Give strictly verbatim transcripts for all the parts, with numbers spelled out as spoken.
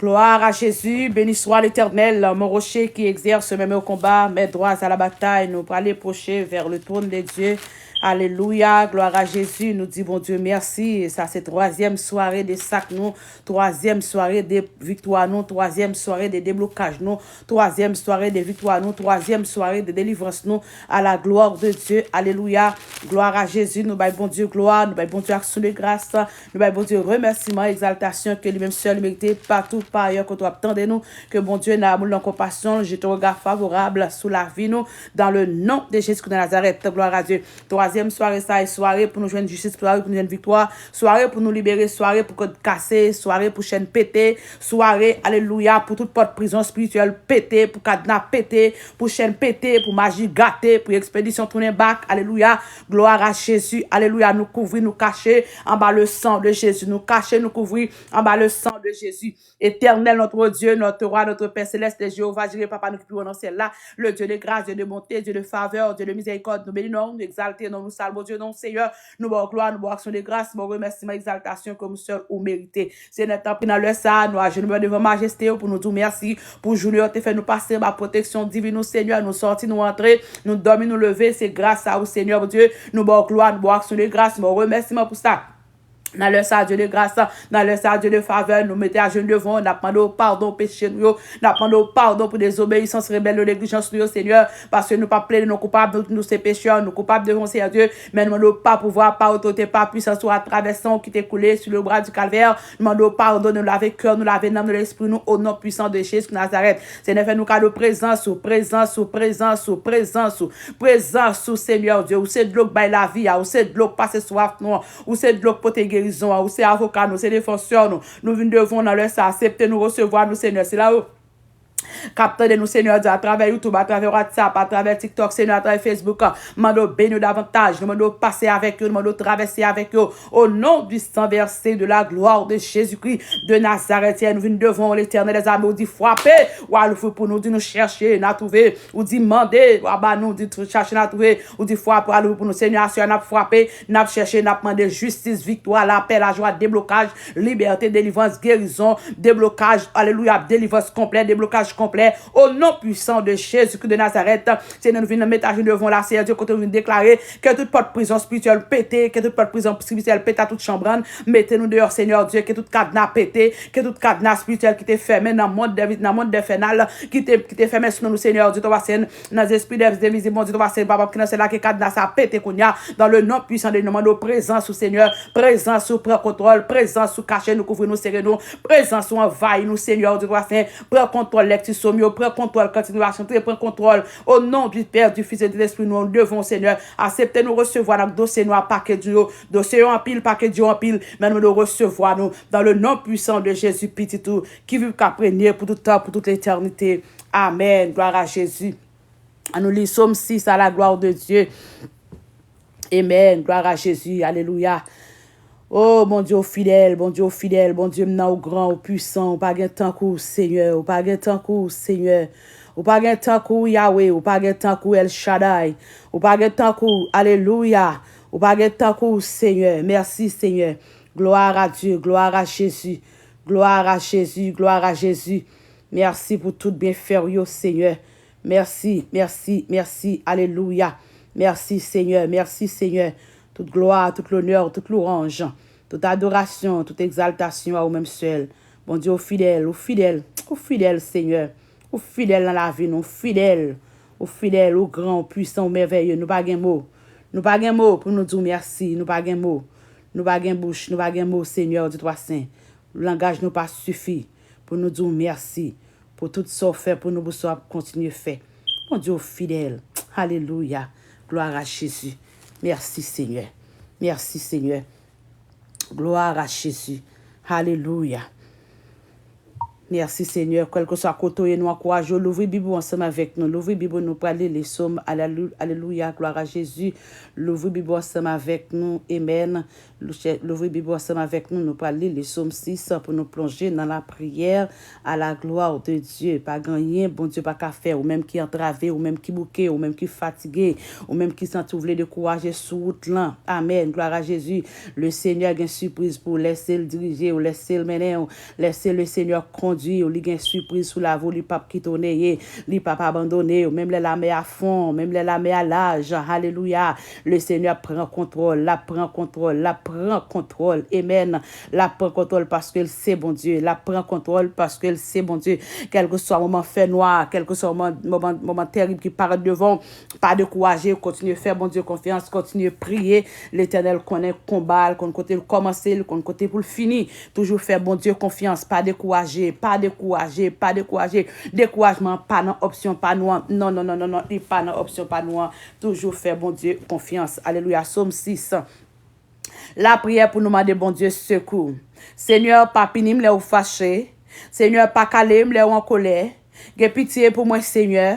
Gloire à Jésus, béni soit l'Éternel, mon rocher qui exerce mes meilleurs combats, mes droits à la bataille. Nous allons approcher vers le trône de Dieu. Alléluia, gloire à Jésus. Nou di Bondye mèsi. E sa se twazyèm sware de sak nou, twazyèm sware de viktwa nou, twazyèm sware de deblokaj nou, twazyèm sware de viktwa nou, twazyèm sware de delivrans nou. À la gloire de Dieu. Alléluia. Gloire à Jésus. Nou bay Bondye glwa, nou bay Bondye aksyon de gras. Nou bay Bondye remèsiman, egzaltasyon ke li menm sèl li merite patou pa ayè kote w ap tande nou. Ke Bondye nan amoul, nan konpasyon, jete yon rega favorab sou lavi nou, dans le nom de Jésus de Nazareth. Gloire à Dieu. Twazyèm sware sa e sware pou nou jwenn jistis, sware pou nou jwenn viktwa, sware pou nou libere, sware pou kòd kase, sware pou chèn pete, sware, alelouya, pou tout pòt prizon espirityèl pete, pou kadna pete, pou chèn pete, pou maji gate, pou ekspedisyon tounen bak, alelouya. Gloire à Jésus. Alléluia. Nou kouvri, nou kache anba le sang de Jésus. Nou kache, nou kouvri anba le sang de Jésus. Éternel, notre Dieu, notre roi, notre Père céleste, Jéhovah Jireh, papa nou ki pi wo nan syèl la, le Dieu de grâce, Dieu de bonté, Dieu de faveur, Dieu de miséricorde, nou beni non, nou egzalte non, nou salwe Bondye non, Seyè, nou ba w glwa, nou ba w aksyon de gras, ba w remèsiman, egzaltasyon ke ou sèl ou merite. Senyè, tanpri nan lè sa a, nou ajenou devan majeste w pou nou di w mèsi pou jounen w te fè nou pase anba pwoteksyon divin ou, Senyè, nou sòti, nou antre, nou dòmi, nou leve, se gras a ou, Senyè Bondye, nou ba w glwa, nou ba w aksyon de gras, nou ba w remèsiman pou sa. Nan lè sa, Dye de gras, nan lè sa, Dye de favè, nou mete ajenou devan w, n ap mande w padon peche nou yo, n ap mande w padon pou dezobeyisans, rebèlyon, neglijans nou yo, Senyè, paske nou p ap plede nou koupab, nou, nou se pechè, nou koupab devan w, Senyè Dye, men nou mande w pa pouvwa, pa otorite, pa pwisans ou, atravè san w ki te koule sou le bwa di Kalvè, nou mande w padone nou, lave kè nou, lave nanm nou, lespri nou, o non pwisan de Jezi Nazarèt. Senyè, fè nou kado prezans ou, prezans ou, prezans ou, prezans ou, prezans ou, Senyè Dye. Ou se dlo k bay lavi a, ou se dlo k pase swaf nou an, ou se dlo k pote gerizon an, ou se avoka nou, ou se defansè nou. Nou vin devan w nan lè sa, aksepte nou, resevwa nou, Senyè. Se la ou k ap tande nou, Senyè Dye, atravè YouTube, atravè WhatsApp, atravè TikTok, Senyè, atravè Facebook, mande w beni yo davantaj, nou mande w pase avèk yo, nou mande w travèse avèk yo, o non du sang versé de la gloire de Jésus-Christ de Nazareth, nou vin devan w, Letènèl dèzame, ou di frape, w al ouvri pou nou, ou di nou chèche, n a twouve, ou di mande, w a ba nou, ou di chache, n a twouve, ou di frape, w al ouvri pou nou, Senyè, aswè a n ap frape, n ap chèche, n ap mande jistis, viktwa, lapè, lajwa, deblokaj, libète, delivrans, gerizon, deblokaj, alelouya, delivrans konplè, deblokaj konplè, o non pwisan de Jezi Kris de Nazarèt, Senyè, nou vin met ajenou devan w la, Senyè Dye, kote nou vin deklare ke tout pòt prizon espirityèl pete, ke tout pòt prizon espirityèl pete a tout chanbrann, mete nou deyò, Senyè Dye, ke tout kadna pete, ke tout kadna espirityèl ki te fèmen nan mond dè, nan mond enfènal, ki te, ki te fèmen sou nou, Senyè Dye, Twa Sen, nan zespri dè envizib, Bondye, Twa Sen, Papa ki nan syèl la, ke kadna sa pete kounye a, dans le nom puissant de, nou mande w prezans ou, Senyè, prezans ou pran kontwòl, prezans ou kache nou, kouvri nou, sere nou, prezans ou anvayi nou, Senyè Dye, Twa Sen, pran kontwòl lèkti sòm yo, pran kontwòl kantik nou a chante, pran kontwòl, o non du Père, du Fils et de l'Esprit, nou devan w, Senyè. Aksepte nou resevwa nan dosye nou a pake di yo. Dosye yo anpil, pake di yo anpil, men nou, nou resevwa nou dans le nom puissant de Jésus, Pitit ou, ki viv, k ap renye pou tout tan, pou tout letènite. Amèn. Gloire à Jésus. Ann nou li Sòm sis, à la gloire de Dieu. Amen. Gloire à Jésus. Alelouya. O Bondye, ou fidèl, Bondye, ou fidèl, Bondye m nan, ou gran, ou pwisan, ou pa gen tankou w, Senyè, ou pa gen tankou w, Senyè. Ou pa gen tankou w, Yahweh, ou pa gen tankou w, El Shaddai, ou pa gen tankou w, alelouya, ou pa gen tankou w, Senyè. Mèsi, Senyè. Gloire à Dieu, gloire à Jésus, gloire à Jésus, gloire à Jésus. Mèsi pou tout byenfè w yo, Senyè. Mèsi, mèsi, mèsi. Alelouya. Mèsi, Senyè. Mèsi, Senyè. Tout glwa, tout lonè, tout lwanj, tout adorasyon, tout egzaltasyon a ou menm sèl. Bondye, ou fidèl, ou fidèl, ou fidèl, Senyè. Ou fidèl nan lavi nou, ou fidèl. Ou fidèl, ou gran, ou pwisan, ou mèvèye. Nou pa gen mo. Nou pa gen mo pou nou di w mèsi. Nou pa gen mo. Nou pa gen bouch, nou pa gen mo, Senyè Dye Twa Sen. Langaj nou pa sifi pou nou di w mèsi pou tout sa w fè pou nou, pou sa w ap kontinye fè. Bondye, ou fidèl. Alelouya. Gloire à Jésus. Mèsi, Senyè. Mèsi, Senyè. Gloire à Jésus. Alelouya. Mèsi, Senyè. Kèlkeswa kote w ye, nou ankouraje w. Louvri Bib ou ansanm avèk nou. Louvri Bib ou, nou pral li Sòm. Alelu-, alelouya. Gloire à Jésus. Louvri Bib ou ansanm avèk nou. Amen. Lou-, chè-, louvri Bib ou ansanm avèk nou. Nou pral li Sòm sis pou nou plonje nan lapriyè. À la gloire de Dieu. Pa gen anyen Bondye pa ka fè. Ou menm ki antrave, ou menm ki bouke, ou menm ki fatige, ou menm ki santi w vle dekouraje sou wout lan. Amen. Gloire à Jésus. Le Seigneur gen sipriz pou w. Lèse l dirije w, lèse l mennen w, lèse le Seigneur kondwi w, li gen sipriz sou lavi w, li p ap kite w neye, li p ap abandone w, menm lè lamè a fon, menm lè lamè a laj, alelouya, le Senyè ap pran kontwòl, l ap pran kontwòl, l ap pran kontwòl, amen, l ap pran kontwòl paske l se Bondye, l ap pran kontwòl paske l se Bondye, kèlkeswa moman fènwa, kèlkeswa moman, moman, moman tèrib ki parèt devan w, pa dekouraje, kontinye fè Bondye konfyans, kontinye priye, Letènèl konnen konba a, l konn kote l kòmanse, l konn kote pou l fini. Toujou fè Bondye konfyans, pa dekouraje, pa dekouraje, pa dekouraje. Dekourajman pa nan opsyon pa nou an. Non, non, non, non, non, li pa nan opsyon pa nou an. Toujou fè Bondye konfyans. Alelouya. Sòm sis. Lapriyè pou nou mande Bondye sekou. Senyè, pa pini m lè ou fache. Senyè, pa kale m lè ou an kolè. Gen pitye pou mwen, Senyè,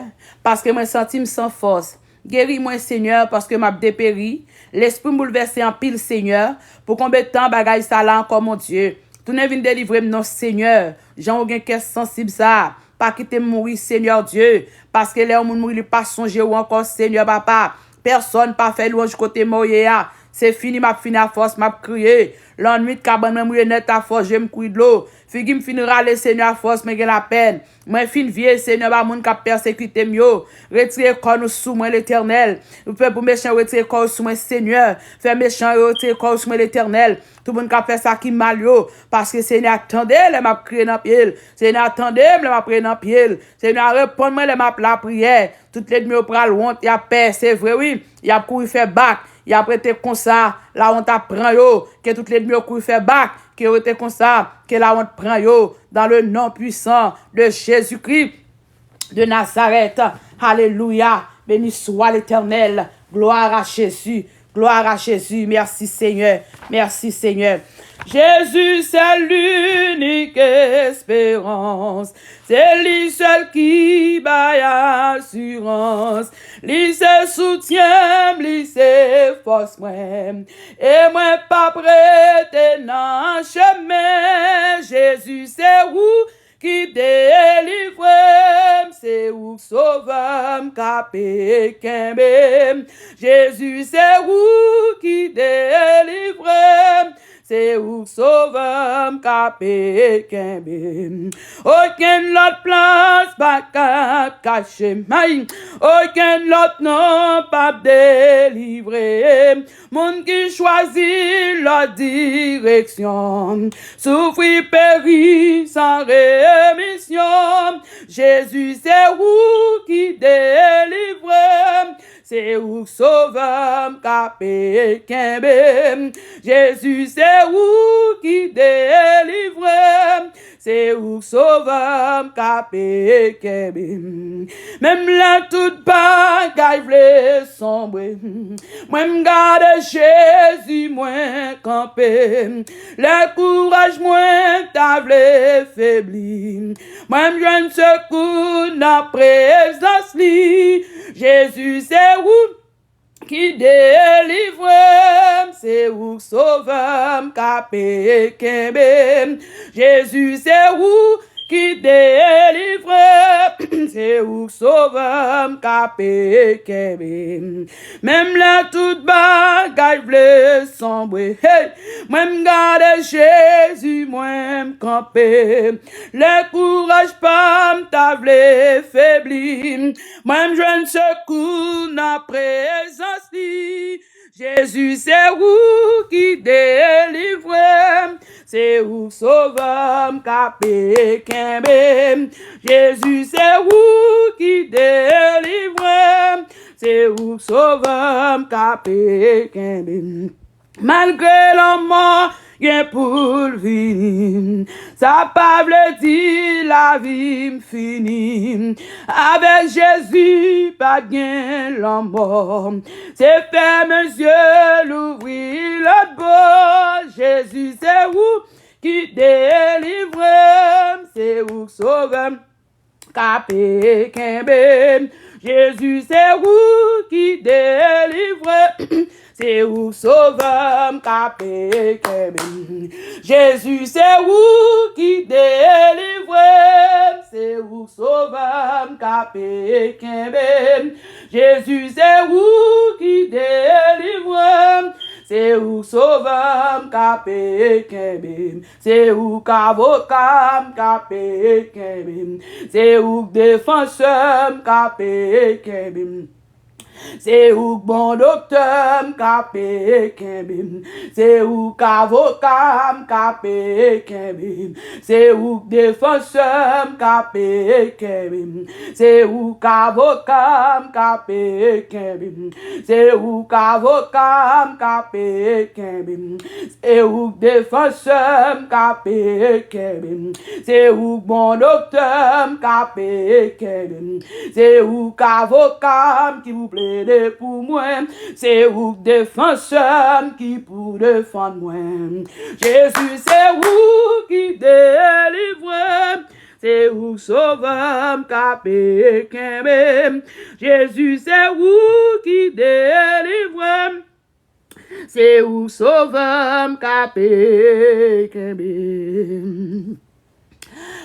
paske mwen santi m san fòs. Geri mwen, Senyè, paske m ap deperi. Lespri m boulvèse anpil, Senyè. Pou konbyen tan bagay sa la ankò, mon Dye? Tounen vin delivre m non, Senyè. Jan ou gen kè sansib sa a, pa kite m mouri, Senyè Dye, paske lè yon moun mouri, li pa sonje ou ankò, Senyè Papa. Pèsonn pa fè lwanj kote mò w ye a. Se fini m ap fini, afòs m ap kriye. Lannwit, kabann mwen mouye nèt, afòs je m kouri dlo. Figi m fin rale, Senyè, afòs mwen gen lapèn. Mwen fin vye, Senyè, ba moun k ap pèsekite m yo. Retire kò nou sou mwen, Letènèl. Ou fè pou mechan yo retire kò yo sou mwen, Senyè. Fè mechan yo retire kò yo sou mwen, Letènèl. Tout moun k ap fè sa ki mal yo. Paske Senyè a tande lè m ap kriye nan pye l. Senyè a tande m lè m ap kriye nan pye l. Senyè a reponn mwen lè m ap lapriyè. Tout lènmi yo pral wont, y ap pè, se vre wi. Y ap kouri fè bak. Y ap rete konsa, lawont ap pran yo. Ke tout lènmi yo kouri fè bak. Ke yo rete konsa, ke lawont pran yo. Dans le nom puissant de Jésus-Christ de Nazareth. Alelouya. Béni soit l'Éternel. Gloire à Jésus. Gloire à Jésus. Merci Seigneur. Merci Seigneur. Jésus, c'est l'unique espérance. Se li sèl ki bay asirans. Li se soutyen m, li se fòs mwen. E mwen p ap rete nan chemen. Jezi, se ou ki delivre m, se ou k sove m, k ape kenbe m. Jezi, se ou ki delivre m, se ou k sove m, k ape kenbe m. Okenn lòt plas pa kab kache m, ay. Okenn lòt non p ap delivre m. Moun ki chwazi lòt direksyon soufri, peri san remisyon. Jezi, se ou ki delivre m, se ou k sove m, k ape kenbe m. Jezi, se ou ki delivre m, se ou k sove m, k ape kenbe m. Menm lè tout bagay vle sonbre, mwen m gade Jezi, mwen kanpe. Lè kouraj mwen ta vle febli, mwen m jwenn sekou nan prezans li. Jezi, se ou ki delivre m, se ou k sove m, k ape kenbe m. Jezi, se ou ki delivre m, se ou k sove m, k ape kenbe m. Menm lè tout bagay vle sonbre, hey, mwen m gade Jezi, mwen m kanpe. Lè kouraj pa m ta vle febli, mwen m jwenn sekou nan prezans li. Jezi, se ou ki delivre m, se ou k sove m, k ape kenbe m. Jezi, se ou ki delivre m, se ou k sove m, k ape kenbe m. Malgre lanmò gen pou l vini, sa pa vle di lavi m fini. Avèk Jezi pa t gen lanmò. Se fèmen zye, louvri lòt bò. Jezi, se ou ki delivre m, se ou k sove m, k ape kenbe m. Jezi, se ou ki delivre m, se ou k sove m, k ape kenbe m. Jezi, se ou ki delivre m, se ou k sove m, k ape kenbe m. Jezi, se ou ki delivre m, Se ou k sovè m, k ap kenbe m. Se ou k avoka m, k ap kenbe m. Se ou k defansè m, k ap kenbe m. Se ou k bon doktè m, k ap kenbe m. Se ou k avoka m, k ap kenbe m. Se ou k defansè m, k ap kenbe m. Se ou k avoka m, k ap kenbe m. Se ou k avoka m, k ap kenbe m. Se ou k defansè m, k ap kenbe m. Se ou k bon doktè m, k ap kenbe m. Se ou k avoka m ki pou plede pou mwen. Se ou k defansè m ki pou defann mwen. Jezi, se ou ki delivre m. Se ou k sovè m, k ap kenbe m. Jezi, se ou ki delivre m. Se ou k sovè m, k ap kenbe m.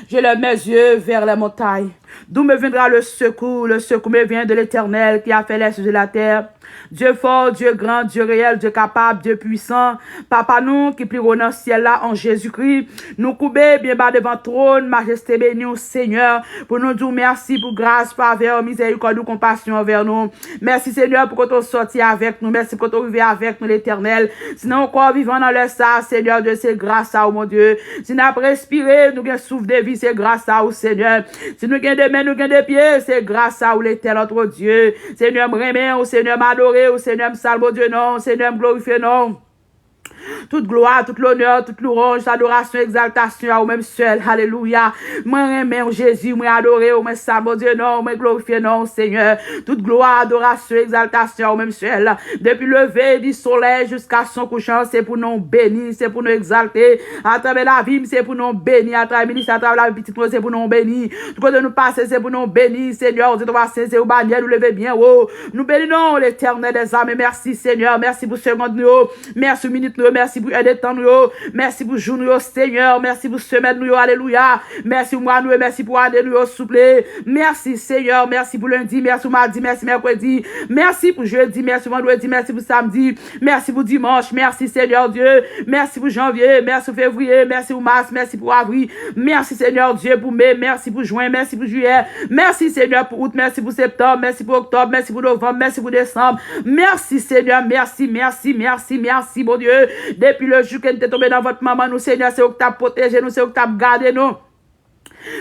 Je lève mes yeux vers les montagnes. D'où me viendra le secours? Le secours me vient de l'Éternel qui a fait les cieux et la terre. Dieu fort, Dieu grand, Dieu réel, Dieu capable, Dieu puissant. Papa nou ki pi wo nan syèl la, an Jezikri, nou koube byen ba devan twòn majeste beni w, Senyè, pou nou di w mèsi pou gras, favè, mizèrikòd ou, konpasyon anvè nou. Mèsi, Senyè, pou kote w sòti avèk nou. Mèsi pou kote w rive avèk nou, Letènèl. Si n ankò vivan nan lè sa a, Senyè Dye, se gras a ou, mon Dye. Si n ap respire, nou gen souf de vi, se gras a ou, Senyè. Si nou gen de men, nou gen de pye, se gras a ou, Letènèl, notre Dieu. Senyè, m renmen w, Senyè, m adore w, Senyè, m salwe, Bondye, non w, Senyè, m glorifye non w. Tout glwa, tout lonè, tout louwanj, adorasyon, egzaltasyon a ou menm sèl. Alelouya. Mwen renmen w, Jezi, mwen adore w, mwen salwe, Bondye, non w, mwen glorifye non w, Senyè. Tout glwa, adorasyon, egzaltasyon a ou menm sèl. Depi leve di solèy jiska son kouchan, se pou non w beni, se pou non w egzalte. Atravè lavi m, se pou non w beni. Atravè minis, atravè lavi pitit mwen, se pou non w beni. Tout kote nou pase, se pou non w beni. Senyè, ou se twa se, se ou banyè, nou leve byen wo. Nou beni non w, Letènèl dèzame. Mèsi, Senyè. Mèsi pou segond nou yo. Mèsi pou minit nou yo. Mèsi pou èdtan nou yo. Mèsi pou jou nou yo, Senyè. Mèsi pou semèn nou yo. Alelouya. Mèsi pou mwa nou yo. Mèsi pou ane nou yo, souple. Mèsi, Senyè. Mèsi pou lendi. Mèsi pou madi. Mèsi mèkredi. Mèsi pou jedi. Mèsi pou vandredi. Mèsi pou samdi. Mèsi pou dimanch. Mèsi, Senyè Dye. Mèsi pou janvye. Mèsi pou fevriye. Mèsi pou mas. Mèsi pou avril. Mèsi, Senyè Dye, pou me. Mèsi pou jen. Mèsi pou jiyè. Mèsi, Senyè, pou out. Mèsi pou septanm. Mèsi pou oktòb. Mèsi pou novanm. Mèsi pou desanm. Mèsi, Senyè. Mèsi, mèsi, mèsi, mèsi, Bondye. Depi le jou ke n te tonbe nan vant manman nou, Senyè, se ou ki t ap pwoteje nou, se ou ki t ap gade nou.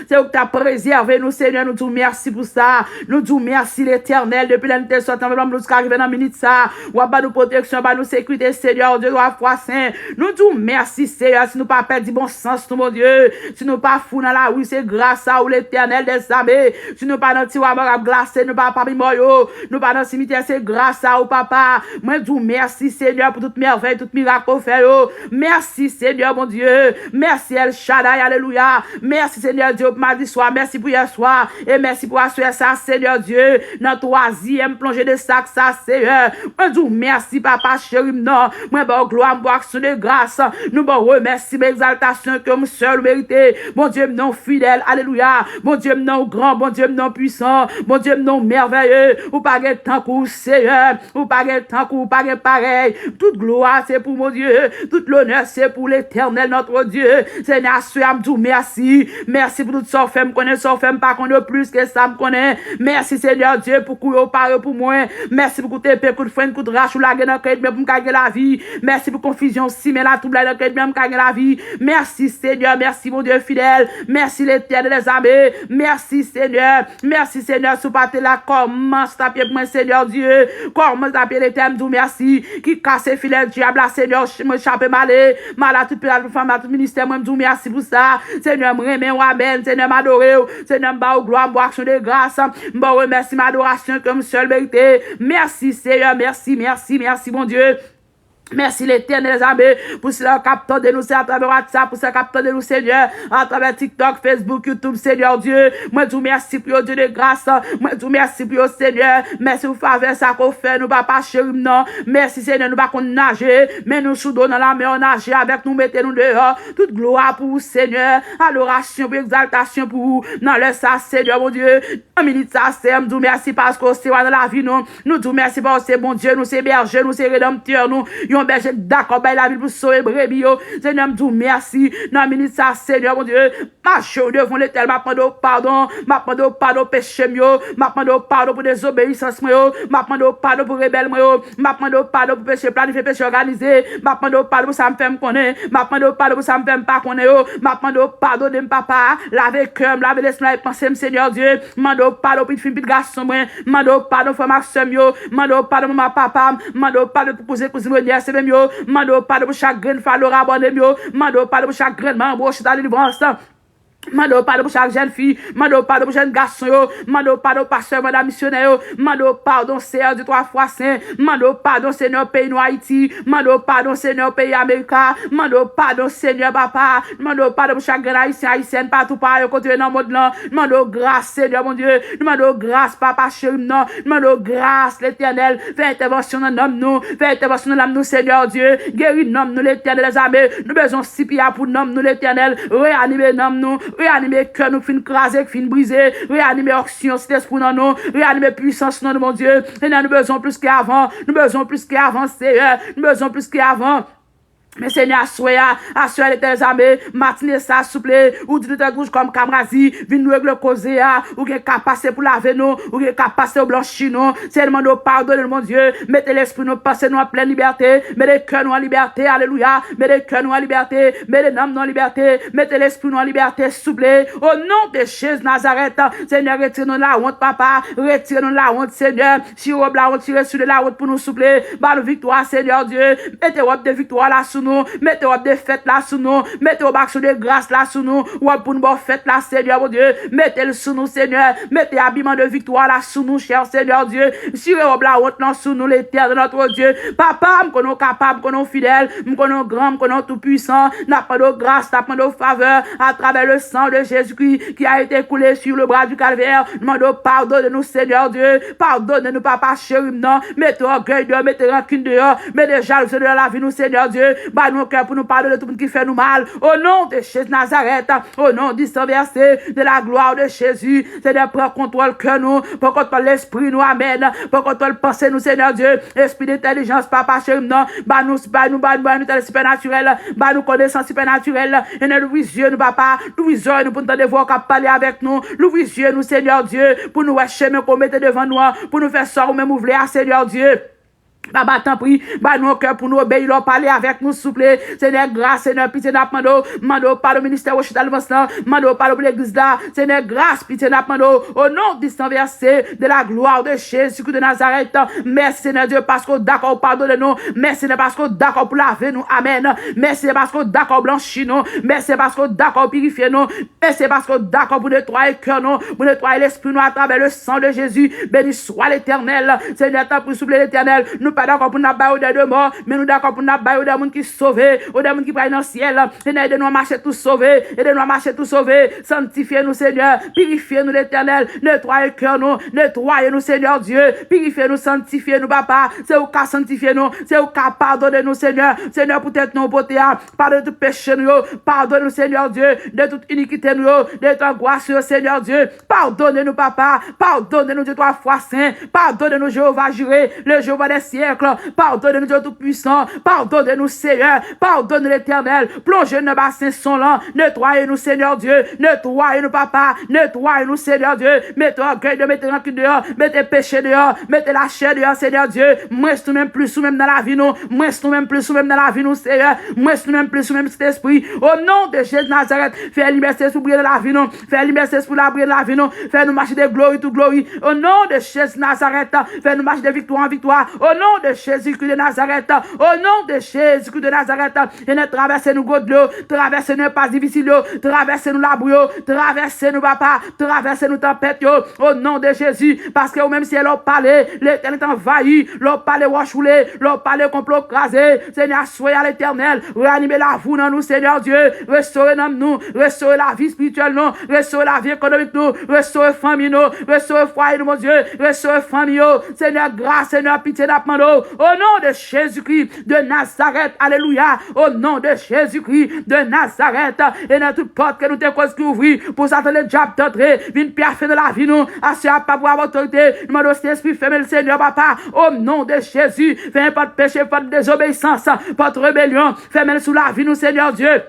Se ou ki t ap prezève nou, Senyè. Nou di w mèsi pou sa. Nou di w mèsi, Letènèl. Depi lè n te sòti nan vant manman nou jiska rive nan minit sa, w ap ba nou pwoteksyon, ba nou sekirite, Senyè Dye, twa fwa sen. Nou di w mèsi, Senyè. Si nou pa pèdi bon sans nou, Bondye, si nou pa fou nan lari, se gras a ou, Letènèl dèzame. Si nou pa nan tiwa marab glase, nou pa pami mò yo, nou pa nan simityè, se gras a ou, Papa. Mwen di w mèsi, Senyè, pou tout mèvèy, tout mirak ou fè yo. Mèsi, Senyè, Bondye. Mèsi, El Shaddai, alelouya. Mèsi, Senyè Dye, pou madi swa. Mèsi pou yè swa. E mèsi pou aswè sa, Senyè Dye. Nan twazyèm plonje de sak sa, Senyè. Mwen di w mèsi, Papa cheri m nan. Mwen ba w glwa, m ba w aksyon de gras. Nou ba w remèsiman, egzaltasyon ke w sèl ou merite. Bondye m nan w fidèl, alelouya. Bondye m nan w gran, Bondye m nan w pwisan, Bondye m nan w mèvèye. Ou pa gen tankou w, Senyè. Ou pa gen tankou, ou pa gen parèy. Tout glwa se pou Bondye. Tout lonè se pou Letènèl, notre Dieu. Senyè, aswè a m di w mèsi. Mèsi pou tout sa w fè m konnen, sa w fè m pa konnen, plis ke sa m konnen. Mèsi, Senyè Dye, pou kou yo pare pou mwen. Mèsi pou kout epe, kout frenn, kout rach ou lage nan kay mwen pou m ka gen lavi. Mèsi pou konfizyon w simen, latwoublay nan kay mwen pou m ka gen lavi. Mèsi, Senyè. Mèsi, Bondye fidèl. Mèsi, Letènèl dèzame. Mèsi, Senyè. Mèsi, Senyè. Si w pa te la, kòman sa t ap ye pou mwen, Senyè Dye? Kòman sa t ap ye, Letènèl? M di w mèsi. Ki kase filè dyab la, Senyè, mwen chape m ale. M ale a tout pye, a tout fanmi, a tout ministè mwen, m di w mèsi pou sa. Senyè, m renmen w, amèn. Senyè, m adore w. Senyè, m ba w glwa, m ba w aksyon de gras. M ba w remèsiman, adorasyon ke w sèl merite. Mèsi, Senyè, mèsi, mèsi, mèsi, Bondye. Mèsi, Letènèl dèzame, pou sila k ap tande nou, se atravè WhatsApp, pou sila k ap tande nou, Senyè, atravè TikTok, Facebook, YouTube, Senyè Dye. Mwen di w mèsi pou yo, Dye de gras. Mwen di w mèsi pou yo, Senyè. Mèsi pou favè sa ke w fè nou, Papa cheri m nan. Mèsi, Senyè, nou pa konn naje, men nou sou do nan lanmè, w naje avèk nou, mete nou deyò. Tout glwa pou ou, Senyè. Adorasyon pou, egzaltasyon pou ou. Nan lè sa, Senyè Bondye, nan minit sa, Senyè, m di w mèsi paske w se wa nan lavi nou. Nou di w mèsi paske w se Bondye nou, se bèje nou, se redanmtè nou. Yon bèje k dakò bay lavi l pou sove brebi yo. Senyè, m di w mèsi nan minit sa, Senyè, Bondye. M ajenou devan w, Letènèl, m ap mande w padon. M ap mande w padon peche m yo. M ap mande w padon pou dezobeyisans mwen yo. M ap mande w padon pou rebèl mwen yo. M ap mande w padon pou peche planifye, peche òganize. M ap mande w padon pou sa m fè m konnen. M ap mande w padon pou sa m fè m pa konnen yo. M ap mande w padone m, papa. Lave kè m, lave lespri m, lave panse m, Senyè Dye. M mande w padon pou pitit fi m, pitit gason mwen. M mande w padon frè m ak sè m yo. M mande w padon manman ak papa m. M mande w padon pou kouzen, kouzin yo, nèse m yo. M mande w padon pou chak grenn fwa lora abòne m yo. M mande w padon pou chak grenn manm Wochita Delivrans. M mande w padon pou chak jèn fi. M mande w padon pou jèn gason yo. M mande w padon pou pastè, madanm misyonè yo. M mande w padon, Seyè Dye twa fwa sen. M mande w padon, Senyè, peyi nou Ayiti. M mande w padon, Senyè, peyi Amerika. M mande w padon, Senyè, papa. M mande w padon pou chak grenn Ayisyen, Ayisyèn, patou pa yo kote yo nan mond lan. Nou mande w gras, Senyè Bondye. Nou mande w gras, Papa cheri m nan. Nou mande w gras, Letènèl. Fè entèvansyon nan nanm nou. Fè entèvansyon nan nanm nou, Senyè Dye. Geri nanm nou, Letènèl dèzame. Nou bezwen sipiya pou nanm nou, Letènèl. Reyanime nanm nou. Reyanime kè nou k fin kraze, k fin brize. Reyanime onksyon Sentespri nan nou. Reyanime pwisans nan nou, Bondye. Senyè, nou bezwen w plis ke avan. Nou bezwen w plis ke avan, Seyè. Nou bezwen w plis ke avan. Men Senyè, aswè a, aswè a, Letènèl dèzame, matine sa, souple, ou di nou tankou kòm kamrazi, vin nou regle koze a, ou gen kapasite pou lave nou, ou gen kapasite pou blanchi nou. Senyè, nou mande w padone nou, Bondye, mete lespri nou, panse nou an plèn libète, mete kè nou an libète, alelouya, mete kè nou an libète, mete nanm nou an libète, mete lespri nou an libète, souple, o non de Jezi Nazarèt. Senyè, retire nou lawont, papa, retire nou lawont, Senyè. Chire wòb lawont, chire sou de lawont pou nou, souple. Ba nou viktwa, Senyè Dye. Mete wòb de viktwa la sou nou. Mete wòb de fèt la sou nou. Mete wòb aksyon de gras la sou nou. Wòb pou nou ba w fèt la, Senyè Bondye. Mete l sou nou, Senyè. Mete abiman de viktwa la sou nou, chè Senyè Dye. Chire wòb lawont lan sou nou, Letènèl, notre Dieu. Papa, m konnen w kapab, m konnen w fidèl. M konnen w gran, m konnen w toupwisan. N ap mande w gras, n ap mande w favè atravè le sang de Jésus-Christ qui a été coulé sur le bras du calvaire. Nou mande w padone nou, Senyè Dye. Padone nou, Papa cheri m nan. Mete ògèy deyò, mete rankin deyò, mete jalouzi deyò lavi nou, Senyè Dye. Ba nou yon kè pou nou padone tout moun ki fè nou mal. O non de Jezi Nazarèt, o non di san vèse, de la gloire de Jésus, Senyè, pran kontwòl kè nou, pran kontwòl lespri nou, amèn. Pran kontwòl panse nou, Senyè Dye. Espri dentèlijans, Papa cheri m nan, ba nou, ba nou, ba nou, ba nou entèlijans sipènatirèl, ba nou konesans sipènatirèl. Senyè, louvri zye nou, Papa, louvri zòrèy nou pou n tande vwa w k ap pale avèk nou. Louvri zye nou, Senyè Dye, pou nou wè chemen ke w mete devan nou an, pou nou fè sa ou menm ou vle a, Senyè Dye. Papa, tanpri, ba nou yon kè pou nou obeyi lè w pale avèk nou, souple. Senyè, gras, Senyè, pitye n ap mande w. Mande w padon ministè Wochita Delivrans lan. Mande w padon pou legliz la. Senyè, gras, pitye n ap mande w. O non di san vèse, de la gloire de Jésus-Christ de Nazareth. Mèsi, Senyè Dye, paske w dakò w padone nou. Mèsi, Senyè, paske w dakò pou lave nou. Amèn. Mèsi, Senyè, paske w dakò w blanchi nou. Mèsi, Senyè, paske w dakò w pirifye nou. Mèsi, Senyè, paske w dakò pou netwaye kè nou, pou netwaye lespri nou atravè le sang de Jésus. Beni swa Letènèl. Senyè, tanpri, souple, Letènèl. Nou pa dakò pou n ap bay odè de mò, men nou dakò pou n ap bay odè moun ki sove, odè moun ki pral nan syèl. Senyè, ede nou a mache tou sove, ede nou a mache tou sove. Sanntifye nou, Senyè. Pirifye nou, Letènèl. Netwaye kè nou, netwaye nou, Senyè Dye. Pirifye nou, sanntifye nou, Papa. Se ou k ka sanntifye nou, se ou k ka padone nou, Senyè. Senyè, poutèt non w pote a, padone tout peche nou yo. Padone nou, Senyè Dye, de tout inikite nou yo, de tout angwas nou yo, Senyè Dye. Padone nou, Papa. Padone nou, Dye twa fwa sen. Padone nou, Jewova Jire, le Jewova dè syèk. Padone nou, Dye Toupwisan. Padone nou, Seyè. Padone nou, Letènèl. Plonje nou nan basen san w lan. Netwaye nou, Senyè Dye. Netwaye nou, Papa. Netwaye nou, Senyè Dye. Mete ògèy deyò, mete rankin deyò, mete peche deyò, mete lachè deyò, Senyè Dye. Mwens nou menm, plis ou menm nan lavi nou. Mwens nou menm, plis ou menm nan lavi nou, Seyè. Mwens nou menm, plis ou menm, Sentespri. O non de Jezi Nazarèt, fè limyè Sentespri briye nan lavi nou. Fè limyè Sentespri la briye nan lavi nou. Fè nou mache de glori tou glori. O non de Jezi Nazarèt, fè nou mache de viktwa an viktwa. O non de Jezi Kris de Nazarèt. O non de Jezi Kris de Nazarèt. Senyè, travèse nou gwo dlo, travèse nou enpas difisil yo, travèse nou labou yo, travèse nou, Papa, travèse nou tanpèt yo, o non de Jezi, paske ou menm, Senyè, lè w pale, letènèl anvayi, lè w pale, wòch woule, lè w pale, konplo kraze. Senyè, aswè a, Letènèl, reyanime lavi w nan nou, Senyè Dye, restore nanm nou, restore lavi espirityèl nou, restore lavi ekonomik nou, restore fanmi nou, restore fwaye nou, Bondye, restore fanmi yo. Senyè, gras, Senyè, pitye n ap mande. yo, o non de Jezikri de Nazarèt, alelouya, o non de Jezikri de Nazarèt, e nan tout pòt ke nou te koz ki ouvri, pou Satan ledyab te antre, vin pyafe nan lavi nou, aswè a pa pou ap otorite, nou mande w Sentespri fèmen l, Senyè, papa, o non de Jezi, fèmen pòt peche, pòt dezobeyisans, pòt rebelyon, fèmen l sou lavi nou, Senyè Dye.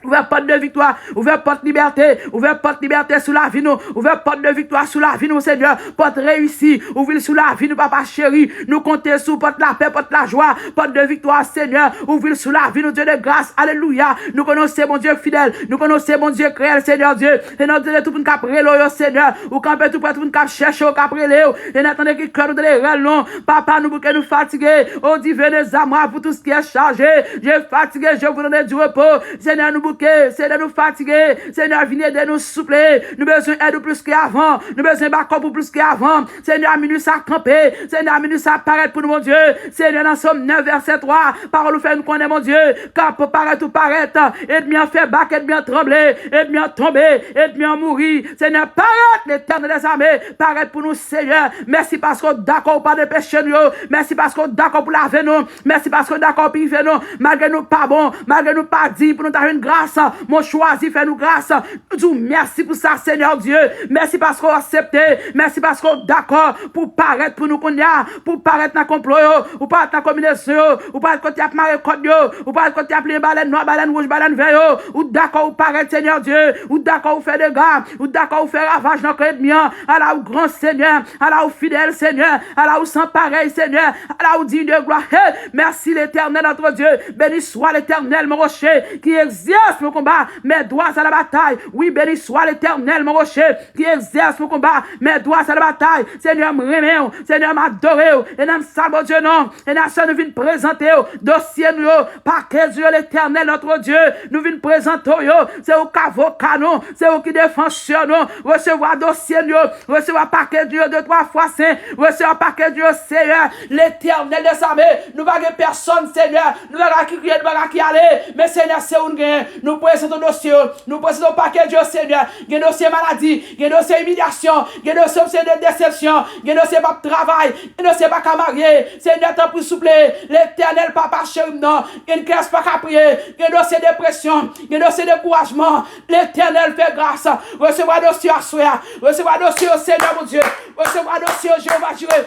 Ouvè pòt de viktwa, ouvè pòt libète, ouvè pòt libète sou lavi nou, ouvè pòt de viktwa sou lavi nou, Senyè, pòt reyisi, ouvri l sou lavi nou, papa cheri, nou konte sou pòt lapè, pòt lajwa, pòt de viktwa, Senyè, ouvri l sou lavi nou, Dye de gras, alelouya, nou konnen w se Bondye fidèl, nou konnen w se Bondye reyèl, Senyè Dye, Senyè Dye, tout moun k ap rele w yo, Senyè, ou kanpe tou prè tout moun k ap chèche w, k ap rele w, Senyè, tande ki kè nou tande rèl nou, papa nou bouke nou fatige, o divin de zamwa, vous tous qui êtes chargés, je fatigué, je vous donne du repos, Senyè, nou bouke, Senyè, nou fatige. Senyè, vin ede nou, souple. Nou bezwen èd ou plis ke avan. Nou bezwen bakòp ou plis ke avan. Senyè, minui sa kanpe. Senyè, minui sa parèt pou nou, Bondye. Senyè, nan Sòm nèf, vèsè twa, pawòl ou fè nou konnen, Bondye, kan parèt ou parèt, ènmi an fè bak, ènmi an tranble, ènmi an tonbe, ènmi an mouri. Senyè, parèt, Letènèl dèzame, parèt pou nou, Senyè. Mèsi paske w dakò pou padone peche nou yo. Mèsi paske w dakò pou lave nou. Mèsi paske w dakò pifye nou, malgre nou pa bon, malgre nou pa diy pou nou ta jwenn gras, men w chwazi fè nou gras. Nou di w mèsi pou sa, Senyè Dye. Mèsi paske w aksepte. Mèsi paske w dakò pou parèt pou nou kounye a, pou parèt nan konplo yo, ou parèt nan konbinezon yo, ou parèt kote y ap mare kòd yo, ou parèt kote y ap limen balèn nwa, balèn wouj, balèn vè yo. Ou dakò ou parèt, Senyè Dye. Ou dakò ou fè dega. Ou dakò ou fè ravaj nan kan ènmi an. Ala ou gran, Senyè. Ala ou fidèl, Senyè. Ala ou san parèy, Senyè. Ala ou digne de gloire. Hey, merci l'Éternel notre Dieu. Béni soit l'Éternel, mon rocher, qui exerce mon combat. Mes doigts à la bataille. Oui, béni soit l'Éternel, mon rocher, qui exerce mon combat. Mes doigts à la bataille. Senyè, m renmen w. Senyè, m adore w. E nan sal Bondye non. E nan sal nou vin prezante w dosye nou yo. Pakèt yo, Letènèl, notre Dieu. Nou vin prezante w yo. Se ou k avoka nou. Se ou ki defansè nou. Resevwa dosye nou yo. Resevwa pakèt yo de twa fwa sen. Resevwa pakèt yo, Seyè. Letènèl dèzame, nou pa gen pèsonn, Senyè. Nou pa gen ki kriye, nou pa gen ki ale. Men, Senyè, se ou n genyen. Nou prezante w dosye yo. Nou prezante w pakèt yo, Senyè. Gen dosye maladi, gen dosye imilyasyon, gen dosye, Senyè, desepsyon, gen dosye p ap travay, gen dosye pa ka marye. Senyè, tanpri, souple, Letènèl, papa cheri m nan. Gen kès pa ka priye, gen dosye depresyon, gen dosye dekourajman. Letènèl, fè gras. Resevwa dosye aswè a. Resevwa dosye yo, Senyè Bondye. Resevwa dosye yo, Jewova Jire.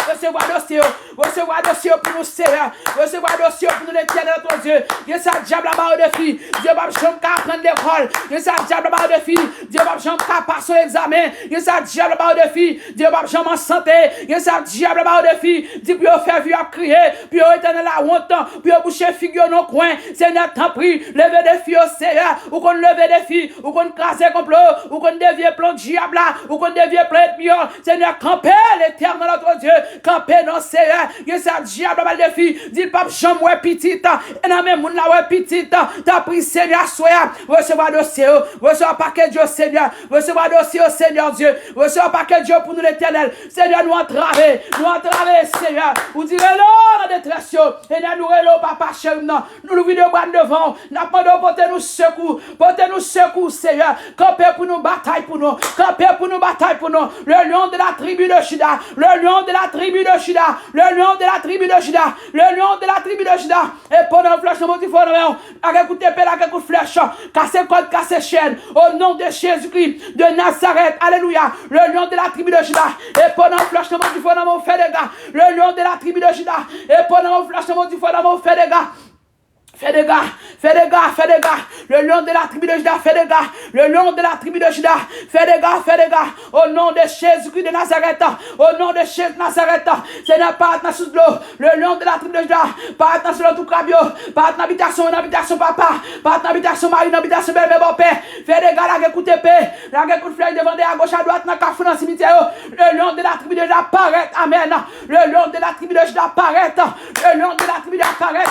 Resevwa dosye yo. Resevwa dosye yo pou nou, Seyè. Resevwa dosye yo pou nou, Letènèl, notre Dieu. Gen sa dyab la ba yo defi. Dye p ap janm ka aprann lekòl. Gen sa dyab la ba yo defi. Dye p ap janm ka pase yon egzamen. Gen sa dyab la ba yo defi. Dye p ap janm an sante. Gen sa dyab la ba yo defi. Di pou yo fè vi ap kriye. Pou yo rete nan lawont. Pou yo bouche figi yo nan kwen. Senyè, tanpri, leve defi yo, Seyè. Ou konn leve defi. Ou konn kraze konplo. Ou konn devye plan dyab la. Ou konn devye plan ènmi yo. Senyè, kanpe, Letènèl, notre Dieu. Kanpe non, Seyè. Gen sa dyab la ba l defi. Di l p ap janm wè pitit. E nan men moun la wè pitit. Tanpri, Senyè, aswè a. Resevwa dosye yo. Resevwa pakèt yo, Senyè. Resevwa dosye yo, Senyè Dye. Resevwa pakèt yo pou nou, Letènèl. Senyè, nou antrave. Nou antrave, Senyè. Ou di rele w nan detrès yo. Senyè, nou rele w, papa cheri m nan. Nou louvri de bra n devan w. N ap mande w pote nou sekou. Pote nou sekou, Seyè. Kanpe pou nou, batay pou nou. Kanpe pou nou, batay pou nou. Le lion de la tribu de Juda. Le lion de la tribu de Juda. Le lion de la tribu de Juda. Le lion de la tribu de Juda. Epo nan flèch nan, bouti fò nan men w. Lage kout epe, lage kout flèch. Kase kòd, kase chèn. O non de Jezikri de Nazarèt. Alelouya. Le lion de la tribu de Juda. Epo nan flèch nan, bouti fò nan men w. Fè dega. Le lion de la tribu de Juda. Epo nan flèch nan, bouti fò nan men w. Fè dega. Fè dega, fè dega, fè dega. Le lion de la tribu de Juda, fè dega. Le lion de la tribu de Juda, fè dega, fè dega. O non de Jezikri de Nazarèt. O non de Jezi Nazarèt. Senyè, parèt nan sous dlo. Le lion de la tribu de Juda, parèt nan sous dlo tou krab yo. Parèt nan abitasyon, nan abitasyon papa. Parèt nan abitasyon mari, nan abitasyon bèlmè, bòpè. Fè dega, lage kout epe. Lage kout flèch devan, dèyè, agoch, adwat, nan kafou, nan simityè yo. Le lion de la tribu de Juda, parèt. Amèn. Le lion de la tribu de Juda, parèt. Le lion de la Juda, parèt,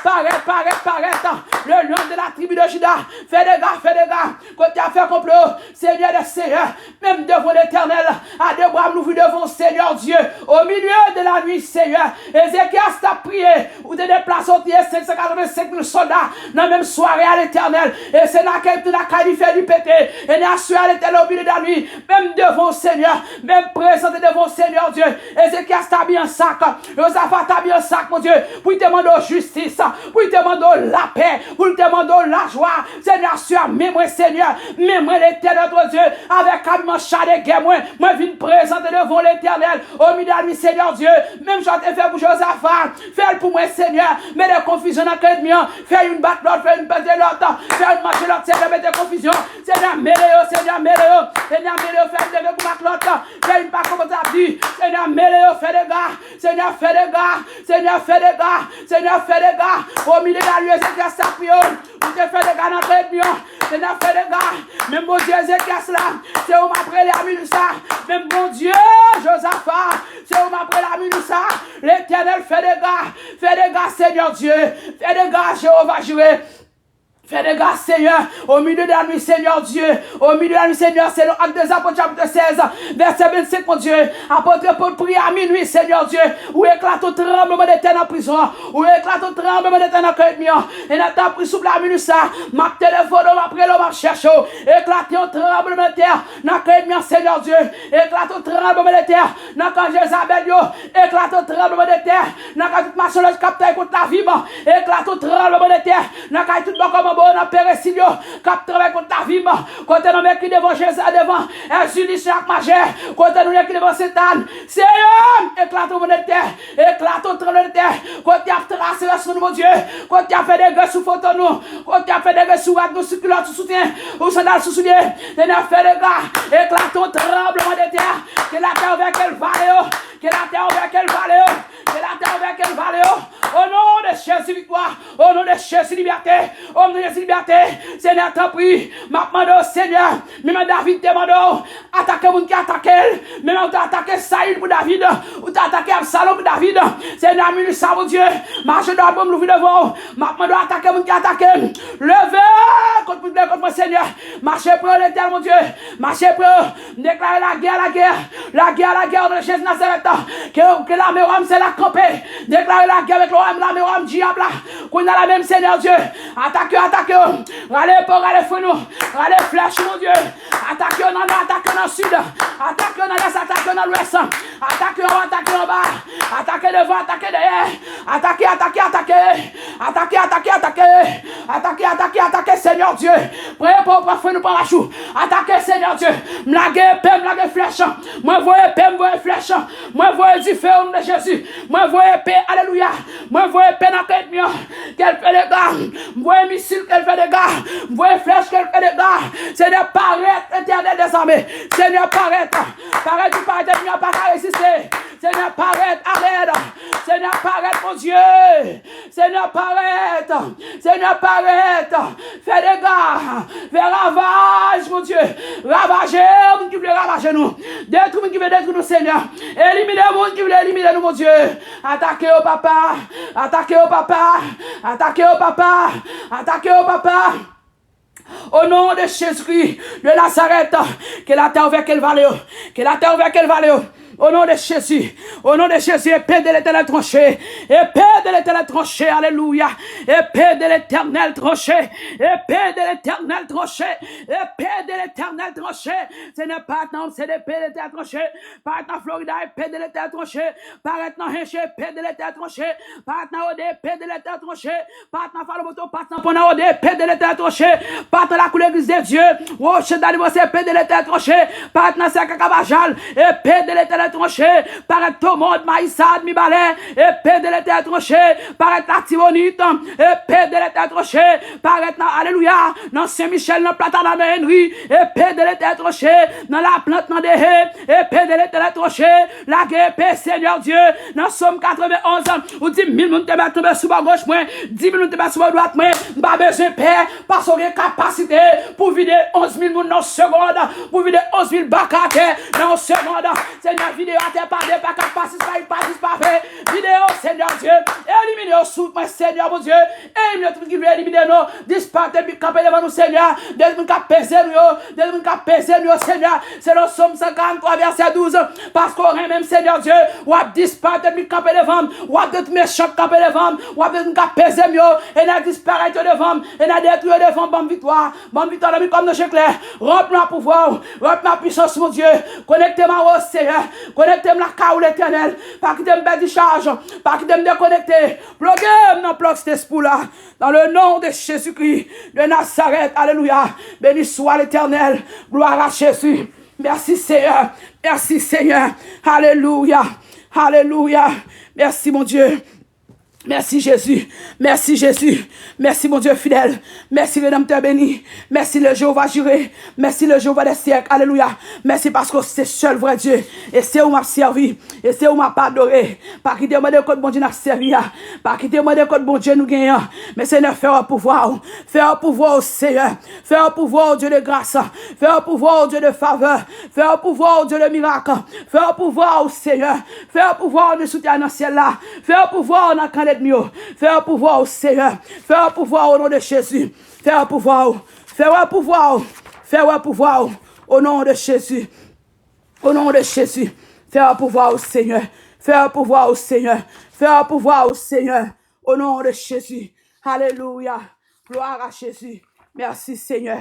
parèt, parèt, parèt. Le lion de la tribu de Juda, fè dega, fè dega. Kote y ap fè konplo, Senyè dè senyè, menm devan Letènèl, a de bra m louvri devan w, Senyè Dye, au milieu de la nuit, Senyè. Ezekyas t ap priye, ou te deplase, ou te senk san katrevensenk mil sòlda nan menm sware a, Letènèl. E se nan kay, tou nan kay li fè li pete. E nan aswè a, Letènèl, au milieu de la nuit, menm devan w, Senyè, menm prezante devan w, Senyè Dye. Ezekyas t abiye an sak, Jozafa t abiye an sak, mon Dye, pou li te mande w jistis, pou li te mande w lapè, pou li te mande w lajwa. Senyè, aswè a, men mwen, Senyè, men mwen, Letènèl, notre Dieu, avèk abiman cha de gè mwen, mwen vin prezante devan w, Letènèl, au milieu de la nuit, Senyè Dye, menm jan w te fè pou Jozafa, fè l pou mwen, Senyè, mete konfizyon nan kan ènmi an, fè youn bat lòt, fè youn pete lòt, fè youn manje lòt, Senyè, mete konfizyon, Senyè, mele yo, Senyè, mele yo, Senyè, mele yo, fè youn leve pou bat lòt, fè youn pa konprann sa ap di, Senyè, mele yo, fè dega, Senyè, fè dega, Senyè, fè dega, Senyè, fè dega, au milieu de la nuit, Ezekyas t ap priye, ou te fè dega nan kan ènmi an, Senyè, fè dega, menm Bondye Ezekyas la, se ou m ap rele a minui sa, menm Bondye Jozafa, se ou m ap rele a minui sa, Letènèl, fè dega, fè dega, Senyè Dye, fè dega, Jewova Jire. Fè dega, Senyè, au milieu de la nuit, Senyè Dye, au milieu de la nuit, Senyè, selon Actes des Apôtres, chapitre seize, verset vingt-cinq, mon Dye, apot Pòl priye a minui, Senyè Dye, ou eklate yon tranblemanntè nan prizon an, ou eklate yon tranblemanntè nan kan ènmi an, e nan tan pri souple a minui sa, m ap telefone w, m ap rele w, m ap chèche w, eklate yon tranblemanntè nan kan ènmi an, Senyè Dye, eklate yon tranblemanntè nan kan Jezabèl yo, eklate yon tranblemanntè nan kan tout mason lòd k ap travay kont lavi m, eklate yon tranblemanntè nan kay tout bòkò manbo yo nan peresil yo, k ap travay kont lavi m. Kote nou menm ki devan Jeza, devan Èzili, Sè ak Majè, kote nou menm ki devan Sentàn, Senyè, eklate yon tranblemanntè, eklate yon tranblemanntè, kote y ap trase rès nou, Bondye, kote y ap fè dega sou foto nou, kote y ap fè dega sou rad nou, sou kilòt, sou soutyen, ou sandal sou soulye, Senyè, fè dega, eklate yon tranblemanntè, ke latè ouvè, ke l vale yo, ke latè ouvè, ke l vale yo, ke latè ouvè, ke l vale yo, au nom de Jésus, victoire. Au nom de Jésus, liberté. Au nom de Jésus, liberté. Senyè, tanpri, m ap mande w, Senyè, menm jan David te mande w, atake moun ki atake l. Menm jan ou te atake Sayil pou David, ou te atake Absalon pou David. Senyè, minui sa, Bondye, mache dwat mwen, m louvri devan w. M ap mande w atake moun ki atake m. Leve kont moun ki leve kont mwen, Senyè. Mache pou yo, Letènèl, Bondye. Mache pou yo. M deklare lagè, lagè. Lagè, lagè, o non de Jezi Nazarèt. Ke, ke lame wa m sèl la kanpe. Deklare lagè avèk lame wa m dyab la. Kounye a la menm, Senyè Dye. Atake yo, atake yo. Rale epe w, rale fren nou. Rale flèch ou, Bondye. Atake yo nan nò, atake yo nan sid. Atake yo nan lès, atake yo nan lwès. Atake yo anwo, atake yo anba. Atake devan, atake dèyè. Atake, atake, atake. Atake, atake, atake. Atake, atake, atake, Senyè Dye. Pran epe w, pran fren nou, pran rach ou. Atake, Senyè Dye. M lage epe, m lage flèch. Mwen voye epe, m voye flèch. Mwen voye dife o non de Jezi. Mwen voye epe, alelouya. Mwen voye epe nan kan ènmi an. Ke l fè dega. M voye misil, ke l fè dega. M voye flèch, ke l fè dega. Senyè, parèt, Letènèl dèzame. Senyè, parèt. Parèt, ou parèt, ènmi an pa ka reziste. Senyè, parèt, alèd. Senyè, parèt, Bondye. Senyè, parèt. Senyè, parèt. Fè dega. Fè ravaj, Bondye. Ravaje moun ki vle ravaje nou. Detwi moun ki vle detwi nou, Senyè. Elimine moun ki vle elimine nou, Bondye. Atake yo, papa. Atake yo, papa. Atake yo, papa. Atake yo, papa. Au nom de Jésus-Christ de Nazareth, ke latè ouvè, ke l vale yo. Ke latè ouvè, ke l vale yo. Au nom de Jésus, au nom de Jésus, épée de l'Éternel tranchée, épée de l'Éternel tranchée, alléluia, épée de l'Éternel tranchée, épée de l'Éternel tranchée, épée de l'Éternel tranchée, Senyè, parèt nan, se épée de l'Éternel tranchée, parèt nan Florida, épée de l'Éternel tranchée, parèt nan Hinche, épée de l'Éternel tranchée, parèt nan Wodè, épée de l'Éternel tranchée, parèt nan Faloboto, parèt nan Pònawodè, épée de l'Éternel tranchée, parèt nan lakou legliz de Dye, Wochan Dalivo, se épée de l'Éternel tranchée, parèt nan sèkèy Kavajal, épée de l'Éternel tranchée, parèt Tomod, Mayisad, Mibalè, épée de l'Éternel tranchée, parèt Latibonit, épée de l'Éternel tranchée, parèt nan, alelouya, nan Sen Michèl, nan Platana, nan Henri, épée de l'Éternel tranchée, nan Laplant, nan Dehé, épée de l'Éternel tranchée, lage épée, Senyè Dye, nan Sòm katrevenn onz, ou di, mil moun te mèt tonbe sou bò goch mwen, dis mil moun te mèt sou bò dwat mwen, m pa bezwen pè, paske w gen kapasite pou vide onz mil moun nan yon segonn, pou vide onz mil baka atè nan yon segonn. Senyè, Videyo atè pa de, pa kat, pa sis, pa uit, pa dis, pa ven. Videyo, Senyè Dye, elimine yo sou wout mwen, Senyè Bondye. Elimine tout moun ki vle elimine nou. Disparèt ènmi k kanpe devan nou, Senyè. Detwi moun k ap peze nou yo. Detwi moun k ap peze nou yo, Senyè. Selon Sòm san karant twa, vèsè douz. Paske w renmen m, Senyè Dye. W ap disparèt ènmi k kanpe devan m. W ap detwi mechan k kanpe devan m. W ap detwi moun k ap peze m yo. E n a disparèt yo devan m. E n a detwi yo devan m. Ban m viktwa. Ban m viktwa nan mitan m nan je klè. Ranpli m ak pouvwa w. Ranpli m ak pisans, Bondye. Konekte m a ou, Senyè. Konekte m lakay ou, Letènèl. Pa kite m pèdi chaj. Pa kite m dekonekte. Ploge m nan plòk Sentespri w la. Dans le nom de Jésus-Christ de Nazareth. Alelouya. Beni swa Letènèl. Glwa a Jezi. Mèsi, Senyè. Mèsi, Senyè. Alelouya. Alelouya. Mèsi, Bondye. Mèsi, Jezi. Mèsi, Jezi. Mèsi, Bondye fidèl. Mèsi, Redanmtè beni. Mèsi, le Jewova Jire. Mèsi, le Jewova dè syèk. Alelouya. Mèsi paske w se sèl vrè Dye. E se ou m ap sèvi. E se ou m ap adore. Pa kite yo mande kot Bondye n ap sèvi a. Pa kite yo mande kot Bondye nou genyen an. Men, Senyè, fè wè pouvwa w. Fè wè pouvwa w, Senyè. Fè wè pouvwa w, Dye de gras. Fè wè pouvwa w, Dye de favè. Fè wè pouvwa w, Dye de mirak. Fè wè pouvwa w, Senyè. Fè wè pouvwa w, nou sou tè a, nan syèl la. Fè wè pouvwa w nan kan lènmi yo. Fè wè pouvwa w, Senyè. Fè wè pouvwa w, o non de Jezi. Fè wè pouvwa w. Fè wè pouvwa w. Fè wè pouvwa w. O non de Jezi. O non de Jezi. Fè wè pouvwa w, Senyè. Fè wè pouvwa w, Senyè. Fè wè pouvwa w, Senyè. O non de Jezi. Alelouya. Glwa a Jezi. Mèsi, Senyè.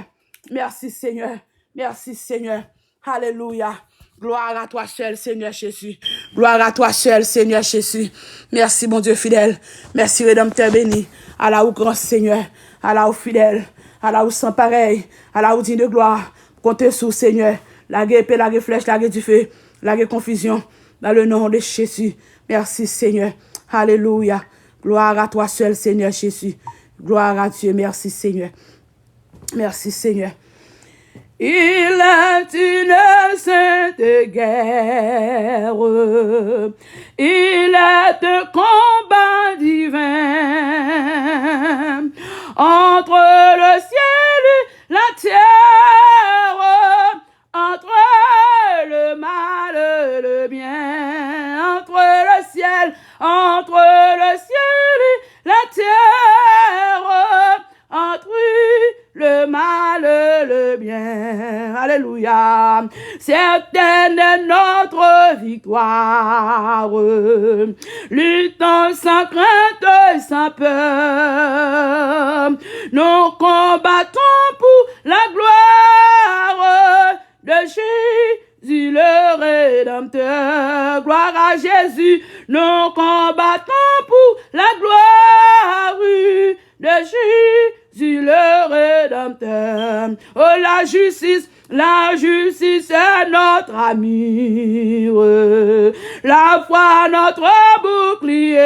Mèsi, Senyè. Mèsi, Senyè. Alelouya. Gloire à toi seul, Seigneur Jésus. Gloire à toi seul, Seigneur Jésus. Mèsi, Bondye fidèl. Mèsi, Redanmtè beni. Ala ou gran, Senyè. Ala ou fidèl. Ala ou san parèy. Ala ou diy de glwa. Konte sou ou, Senyè. Lage epe, lage flèch, lage dife, lage konfizyon. Dans le nom de Jésus. Mèsi, Senyè. Alelouya. Gloire à toi seul, Seigneur Jésus. Gloire à Dieu. Mèsi, Senyè. Mèsi, Senyè. Il est une sainte guerre. Il est un combat divin entre le ciel et la terre, entre le mal et le bien, entre le ciel, entre le ciel et la terre, entre le mal et le bien. Alelouya. Certaine est notre victoire. Luttons sans crainte et sans peur. Nous combattons pour la gloire de Jésus le Rédempteur. Gloire à Jésus, nous combattons pour la gloire de Jésus le Rédempteur. Oh, la justice, la justice est notre armure, la foi notre bouclier,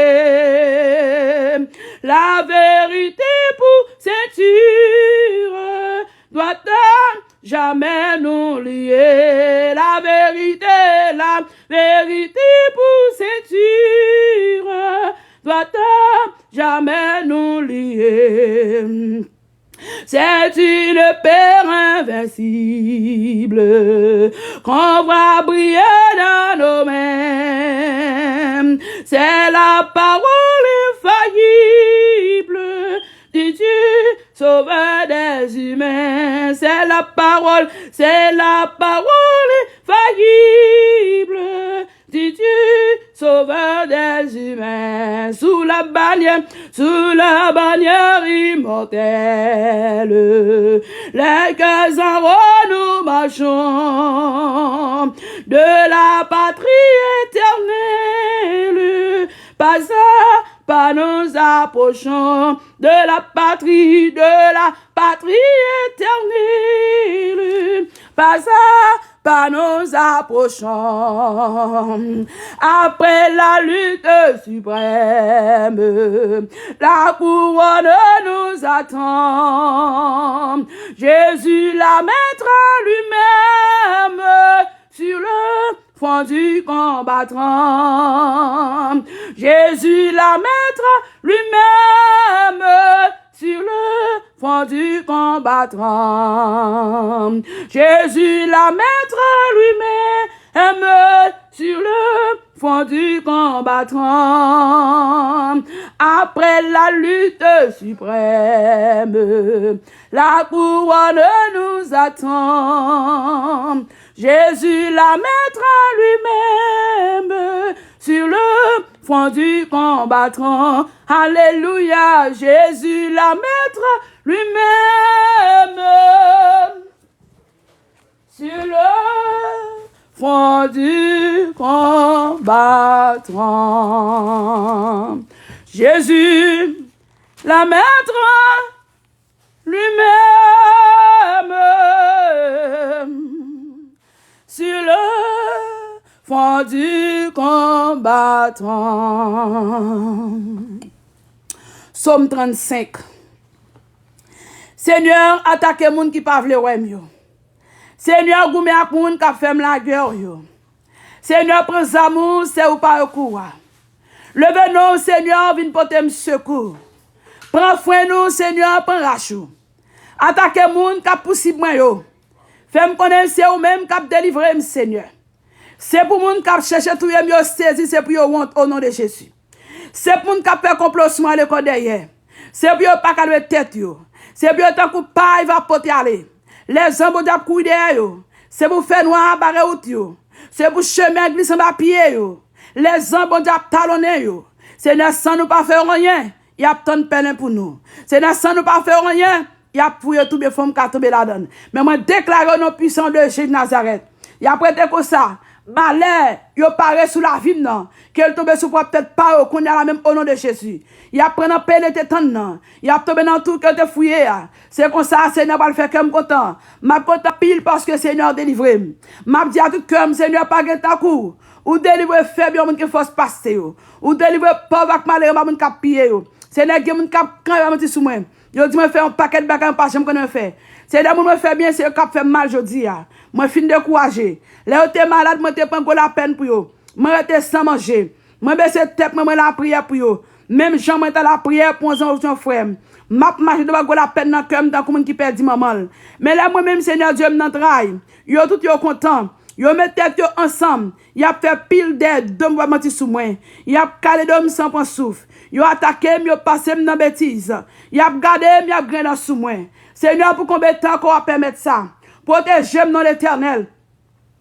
la vérité pour ceinture, doit jamais nous lier. La vérité, la vérité pour ceinture, doit jamais nous lier. C'est une paix invincible qu'on voit briller dans nos mains. C'est la parole infaillible du Dieu, sauveur des humains. C'est la parole, c'est la parole infaillible du Dieu, sauveur des humains. Sous la bannière, sous la bannière immortelle, les cœurs en haut nous marchons, de la patrie éternelle, pas à pas nous approchons, de la patrie, de la patrie éternelle, pas à pas nous approchons. Après la lutte suprême, la couronne nous attend. Jésus la mettra lui-même sur le front du combattant. Jésus la mettra lui-même sur le front du combattant. Jésus la mettra lui-même Sur le front du combattant, après la lutte suprême, la couronne nous attend. Jésus la mettra lui-même sur le front du combattant. Alléluia, Jésus la mettra lui-même sur le front du combattant. Jésus la mettra lui-même sur le front du combattant. Sòm trannsenk. Senyè, atake moun ki pa vle wè m yo. Senyè, goumen ak moun k ap fè m lagè yo. Senyè, pran zam ou, sèvi w pa yo kou a. Leve non w, Senyè, vin pote m sekou. Pran frenn ou, Senyè, pran rach ou. Atake moun k ap pousib mwen yo. Fè m konnen se ou menm k ap delivre m, Senyè. Se pou moun k ap chèche touye m yo sezi, se pou yo wont, o non de Jezi. Se pou moun k ap fè konplo sou mwen alekò dèyè. Se pou yo pa ka leve tèt yo. Se pou yo tankou pay va pote ale. Lèzanj Bondye ap kouri dèyè yo. Se pou fènwa bare wout yo. Se pou chemen glise anba pye yo. Lèzanj Bondye ap talonnen yo. Senyè, san nou pa fè yo anyen, y ap tann pèlen pou nou. Senyè, san nou pa fè yo anyen, y ap fouye tou byen fon m ka tonbe ladan l. Men mwen deklare o non pwisan de Jezi Nazarèt, y ap rete konsa. Malè yo pare sou lavi m nan, ke l tonbe sou pwòp tèt pa yo kounye a la menm o non de Jezi. Y ap pran nan peyi l te tann nan. Y ap tonbe nan twou ke l te fouye a. Se konsa Senyè pral fè kè m kontan. M ap kontan anpil paske Senyè delivre m. M ap di a tout kè m, Senyè, pa gen tankou w. Ou delivre fèb yo, moun ki fòs pase yo. Ou delivre pòv ak malere anba moun k ap piye yo. Senyè, gen moun k ap kanpe ap manti sou mwen. Yo di mwen fè yon pakèt bagay mwen pa janm konnen mwen fè. Senyè, moun mwen fè byen, se yo k ap fè m mal jodi a. Mwen fin dekouraje. Lè yo te malad, mwen te pran gwo lapèn pou yo. Mwen rete san manje. Mwen bese tèt mwen, mwen lapriyè pou yo. Menm jan mwen ta lapriyè pou yon zanmi, yon frè m. M ap mache devan gwo lapèn nan kè m tankou moun ki pèdi manman l. Men lè mwen menm, Senyè Dye m, nan tray, yo tout yo kontan. Yo met tèt yo ansanm, y ap fè pil dèyè do m, pa manti sou mwen. Y ap kale do m san pran souf. Yo atake m, yo pase m nan betiz. Y ap gade m, y ap griyen dan sou mwen. Senyè, pou konbyen tan ankò w ap pèmèt sa? Pwoteje m, non Letènèl,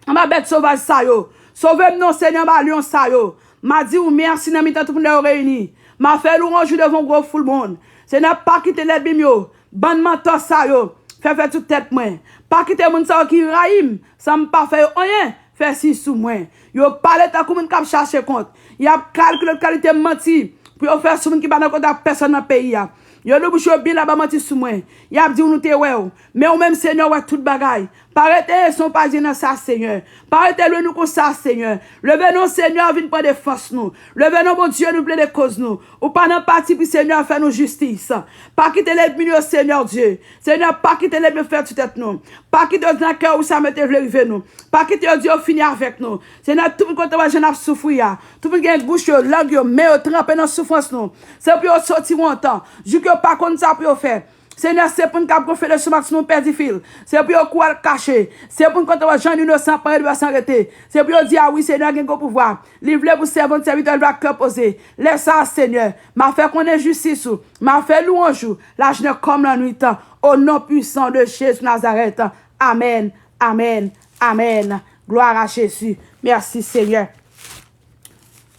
anba bèt sovaj sa yo. Sove m, non Senyè, anba lyon sa yo. M a di w mèsi nan mitan tout moun yo reyini. M a fè lwanj ou devan yon gwo foul moun. Senyè, pa kite lènmi m yo, bann mantò sa yo, fè fè sou tèt mwen. Pa kite moun sa yo ki rayi m, san m pa fè yo anyen, fè siy sou mwen. Yo pale tankou moun k ap chache kont. Y ap kalkile tout kalite manti pou yo fè sou moun ki pa nan kontak pèsonn nan peyi a. Yo louvri bouch yo byen laba manti sou mwen. Y ap di w nou te wè w. Men ou menm, Senyè, w wè tout bagay. Pa rete san w pa di nan sa, Senyè. Pa rete lwen nou konsa, Senyè. Leve non, Senyè, vin pran defans nou. Leve non, Bondye, nou plede koz nou. Ou pa nan pati pou Senyè fè nou jistis. Pa kite lènmi yo, Senyè Dye. Senyè, pa kite lènmi yo fè sou tèt nou. Pa kite yo di nan kè ou sa mete vle rive nou. Pa kite yo di yo fini avèk nou. Senyè, tout moun kontan wè jan n ap soufri a. Tout moun gen bouch yo, lang yo, men yo tranpe nan soufrans nou. Se pou yo soti wont, jouk yo pa konn sa pou yo fè. Senyè, se pou n k ap gonfle lestomak si nou pèdi fil. Se pou yo kouri al kache. Se pou n kontan wè jan inosan pran elve san rete. Se pou yo di, a wi, Senyè gen gwo pouvwa. Li vle pou sèvant sèvitè l vle ak kè poze. Lè sa a, Senyè, m a fè konnen jistis ou. M a fè lwanj ou. Lajounen kòm lannwit. O non pwisan de Jezi Nazarèt. Amèn, amèn, amèn. Glwa a Jezi. Mèsi, Senyè.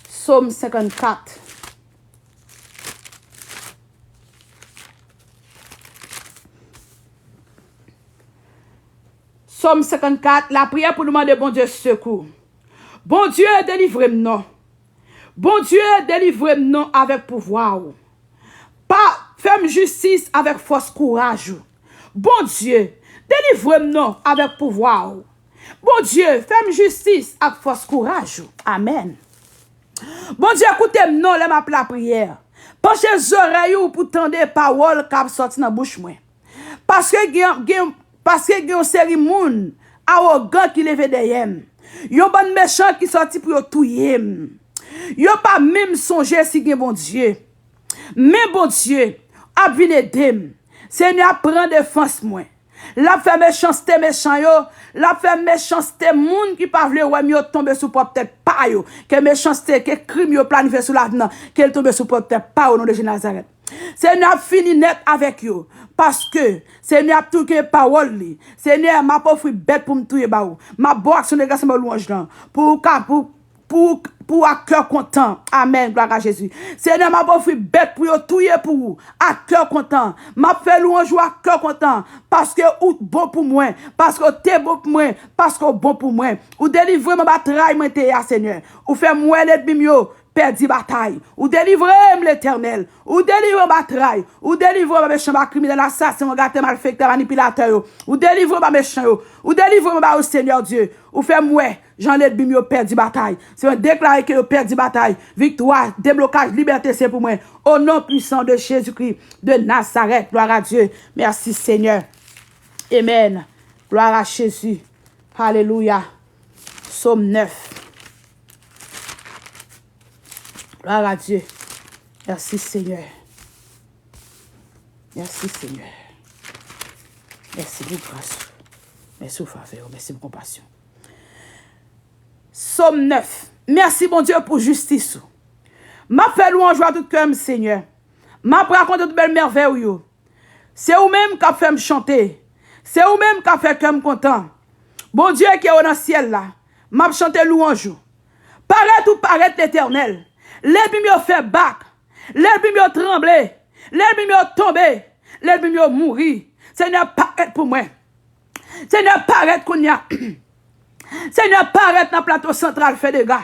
Sòm senkannkat. Sòm senkannkat, lapriyè pou nou mande Bondye sekou. Bondye, delivre m non. Bondye, delivre m non avèk pouvwa w. Pa fè m jistis avèk fòs kouraj ou. Bondye, delivre m non avèk pouvwa w. Bondye, fè m jistis ak fòs kouraj ou. Amèn. Bondye, koute m non lè m ap lapriyè. Panche zòrèy ou pou tande pawòl k ap sòti nan bouch mwen. Paske gen, gen, paske gen yon seri moun awogan ki leve dèyè m. Yon bann mechan ki sòti pou yo touye m. Yo pa menm sonje si gen Bondye. Men Bondye ap vin ede m. Senyè ap pran defans mwen. L ap fè mechanste mechan yo. L ap fè mechanste moun ki pa vle wè m yo tonbe sou pwòp tèt pa yo. Ke mechanste, ke krim yo planifye sou lavi m nan, ke l tonbe sou pwòp tèt pa yo, o non de Jezi Nazarèt. Senyè ap fini nèt avèk yo. Paske Senyè ap touye pawòl li. Senyè, m ap ofri bèt pou m touye ba ou. M ap ba w aksyon de gras, m ap ba w lwanj lan. Pou ou ka, pou, pou, pou ak kè kontan. Amèn. Glwa a Jezi. Senyè, m ap ofri bèt pou yo touye pou ou. Ak kè kontan. M ap fè lwanj ou ak kè kontan. Paske ou bon pou mwen. Paske ou te bon pou mwen. Paske ou bon pou mwen. Ou delivre m anba tray mwen te ye a, Senyè. Ou fè m wè lènmi m yo pèdi batay. Ou delivre m, Letènèl. Ou delivre m anba tray. Ou delivre m anba mechan, anba kriminèl, asasen, mangatè, malfektè, manipilatè yo. Ou delivre m anba mechan yo. Ou delivre m anba yo, Senyè Dye. Ou fè m wè jan lènmi m yo pèdi batay. Se mwen deklare ke yo pèdi batay. Viktwa, deblokaj, libète se pou mwen. O non pwisan de Jezikri de Nazarèt. Glwa a Dye. Mèsi, Senyè. Amèn. Glwa a Jezi. Alelouya. Sòm nèf. Glwa a Dye. Mèsi, Senyè. Mèsi, Senyè. Mèsi pou gras ou. Mèsi pou favè ou. Mèsi pou konpasyon. Sòm nèf. Mèsi, Bondye, pou jistis ou. M ap fè lwanj ou a tout kè m, Senyè. M ap rakonte tout bèl mèvèy ou yo. Se ou menm k ap fè m chante. Se ou menm k ap fè kè m kontan. Bondye ki o nan syèl la, m ap chante lwanj ou. Parèt ou parèt, Letènèl. Lènmi m yo fè bak. Lènmi m yo tranble. Lènmi m yo tonbe. Lènmi m yo mouri. Senyè, parèt pou mwen. Senyè, parèt kounye a. Senyè, parèt nan Plato Santral, fè dega.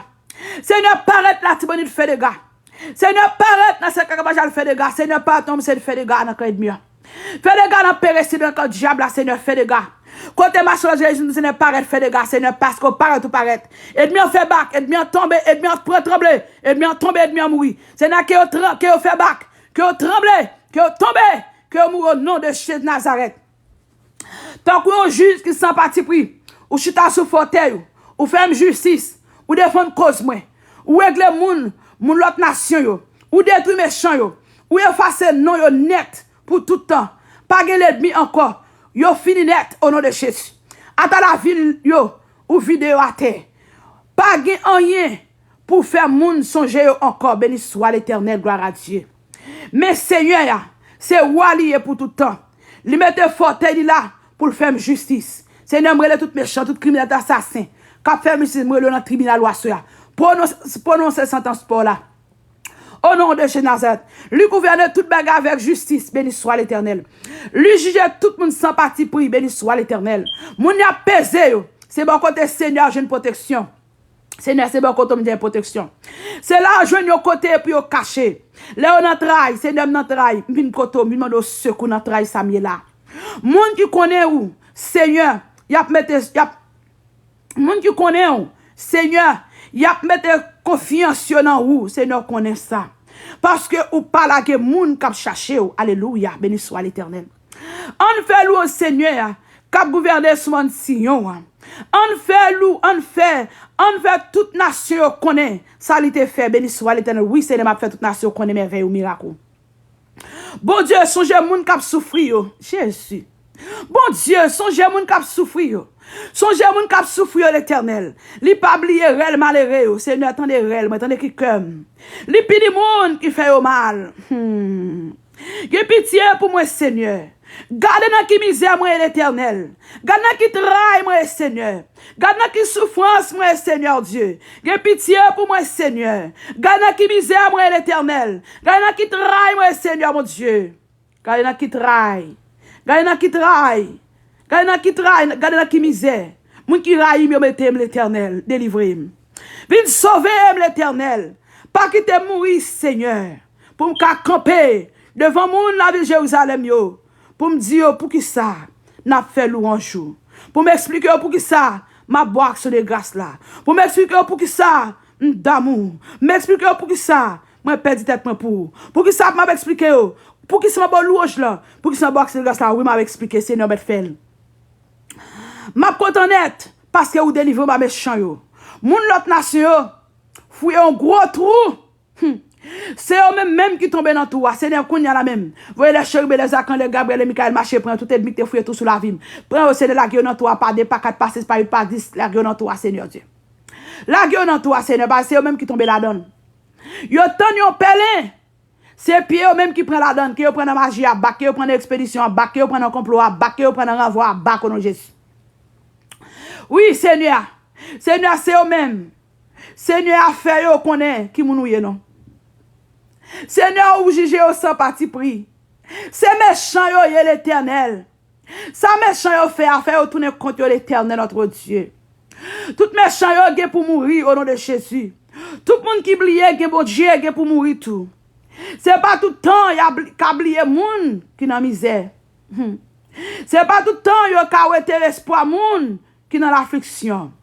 Senyè, parèt Latibonit, fè dega. Senyè, parèt nan Sent Kakavajal, fè dega. Senyè, parèt nan Monsèt, fè dega nan kan ènmi an. Fè dega nan Peresi, nan kan dyab la, Senyè, fè dega. Kote mache Jezi, Senyè, parèt, fè dega, Senyè, paske w parèt, ou parèt. Ènmi an fè bak, ènmi an tonbe, ènmi an pran tranble, ènmi an tonbe, ènmi an mouri. Senyè, ke yo tran-, ke yo fè bak, ke yo tranble, ke yo tonbe, ke yo mouri o non de Jezi Nazarèt. Tankou yon jij ki san patipri, ou chita sou fòtèy ou, ou fè m jistis, ou defann koz mwen, ou regle moun, moun lòt nasyon yo, ou detwi mechan yo, ou efase non yo nèt pou tout tan. Pa gen lènmi ankò, yo fini nèt o non de Jezi. Ata lavil yo, ou vide yo atè. Pa gen anyen pou fè moun sonje yo ankò. Beni swa Letènèl, glwa a Dye. Men Senyè a, se wa li ye pou tout tan. Li mete fòtèy li la pou l fè m jistis. Senyè, m rele tout mechan, tout kriminèl, tout asasen k ap fè m jistis, m rele yo nan tribinal ou aswè a. Pwononse, pwononse santans pa w la. O non de Jezi Nazarèt, li gouvène tout bagay avèk jistis, beni swa Letènèl. Li jije tout moun san patipri, beni swa Letènèl. Moun y ap peze yo, se bò kote Senyè a jwenn pwoteksyon. Senyè, se bò kote w m jwenn pwoteksyon. Se la yo jwenn yon kote pou yo kache. Lè yo nan tray, Senyè, m nan tray, m vin kote w, m vin mande w sekou nan tray sa m ye la. Moun ki konnen ou, Senyè, y ap mete, y ap, moun ki konnen ou, Senyè, y ap mete konfyans yo nan ou, Senyè, w konnen sa. Paske ou pa lage moun k ap chache w. Alelouya, beni swa Letènèl. Ann fè lwanj Senyè a, k ap gouvène sou mòn Siyon an. Ann fè lou, ann fè, ann fè tout nasyon yo konnen sa li te fè. Beni swa Letènèl. Wi, Senyè, m ap fè tout nasyon yo konnen mèvèy ou, mirak ou. Bondye, sonje moun k ap soufri yo. Jezi. Bondye, sonje moun k ap soufri yo. Sonje moun k ap soufri yo, Letènèl. Li pa bliye rèl malere yo. Senyè, tande rèl mwen, tande kri kè m. Li pini moun ki fè yo mal. Hmm. Gen pitye pou mwen, Senyè. Gade nan ki mizè mwen ye, Letènèl. Gade nan ki tray mwen ye, Senyè. Gade nan ki soufrans mwen ye, Senyè Dye. Gen pitye pou mwen, Senyè. Gade nan ki mizè mwen ye, Letènèl. Gade nan ki tray mwen ye, Senyè Bondye. Gade nan ki tray. Gade nan ki tray. Gade nan ki tray. Gade nan ki mizè. Moun ki rayi m yo mete m, Letènèl. Delivre m. Vin sove m, Letènèl. Pa kite m mouri, Senyè. Pou m ka kanpe devan moun lavil Jerizalèm yo, pou m di yo poukisa n ap fè lwanj ou. Pou m eksplike yo poukisa m ap ba w aksyon de gras la. Pou m eksplike yo poukisa m damou. M eksplike yo poukisa mwen pèdi tèt mwen pou ou. Poukisa m ap eksplike yo. Poukisa m ap ba w lwanj lan. Poukisa m ap ba w aksyon de gras la. Wi, m ap eksplike, Senyè mèt fè l. M ap kontan nèt, paske ou delivre m ba mechan yo. Moun lòt nasyon yo fouye yon gwo twou. Hmm. Se yo menm menm ki tonbe nan twou a. Senyè, kounye a la menm, voye lè cherib e lè zakan, lè Gabriyèl e Mikayèl mache pran yo, tout ènmi ki te fouye twou sou lavi m. Pran yo, Senyè, lage yo nan twou a, pa de, pa kat, pa sis, pa uit, pa dis, lage yo nan twou a, Senyè Dye. Lage yo nan twou a, Senyè, paske se yo menm ki tonbe ladan l. Yo tann yon pèlen. Se pye yo menm ki pran ladan l, ke yo pran nan maji a, bak, ke yo pran nan ekspedisyon an, bak, ke yo pran nan konplo a, bak, ke yo pran nan ranvwa a, bak, o non Jezi. Wi, Senyè. Senyè, se yo menm. Senyè, fè yo konnen ki moun ou ye, non. Senyè, ou jije yo san patipri. Se mechan yo ye, Letènèl. Sa mechan yo fè a, fè yo tounen kont yo, Letènèl, notre Dieu. Tout mechan yo gen pou mouri, o non de Jezi. Tout moun ki bliye gen Bondye gen pou mouri tou. Se pa tout tan y a bli- ka bliye moun ki nan mizè. Hmm. Se pa tout tan yo ka wete lespwa moun ki nan lafliksyon.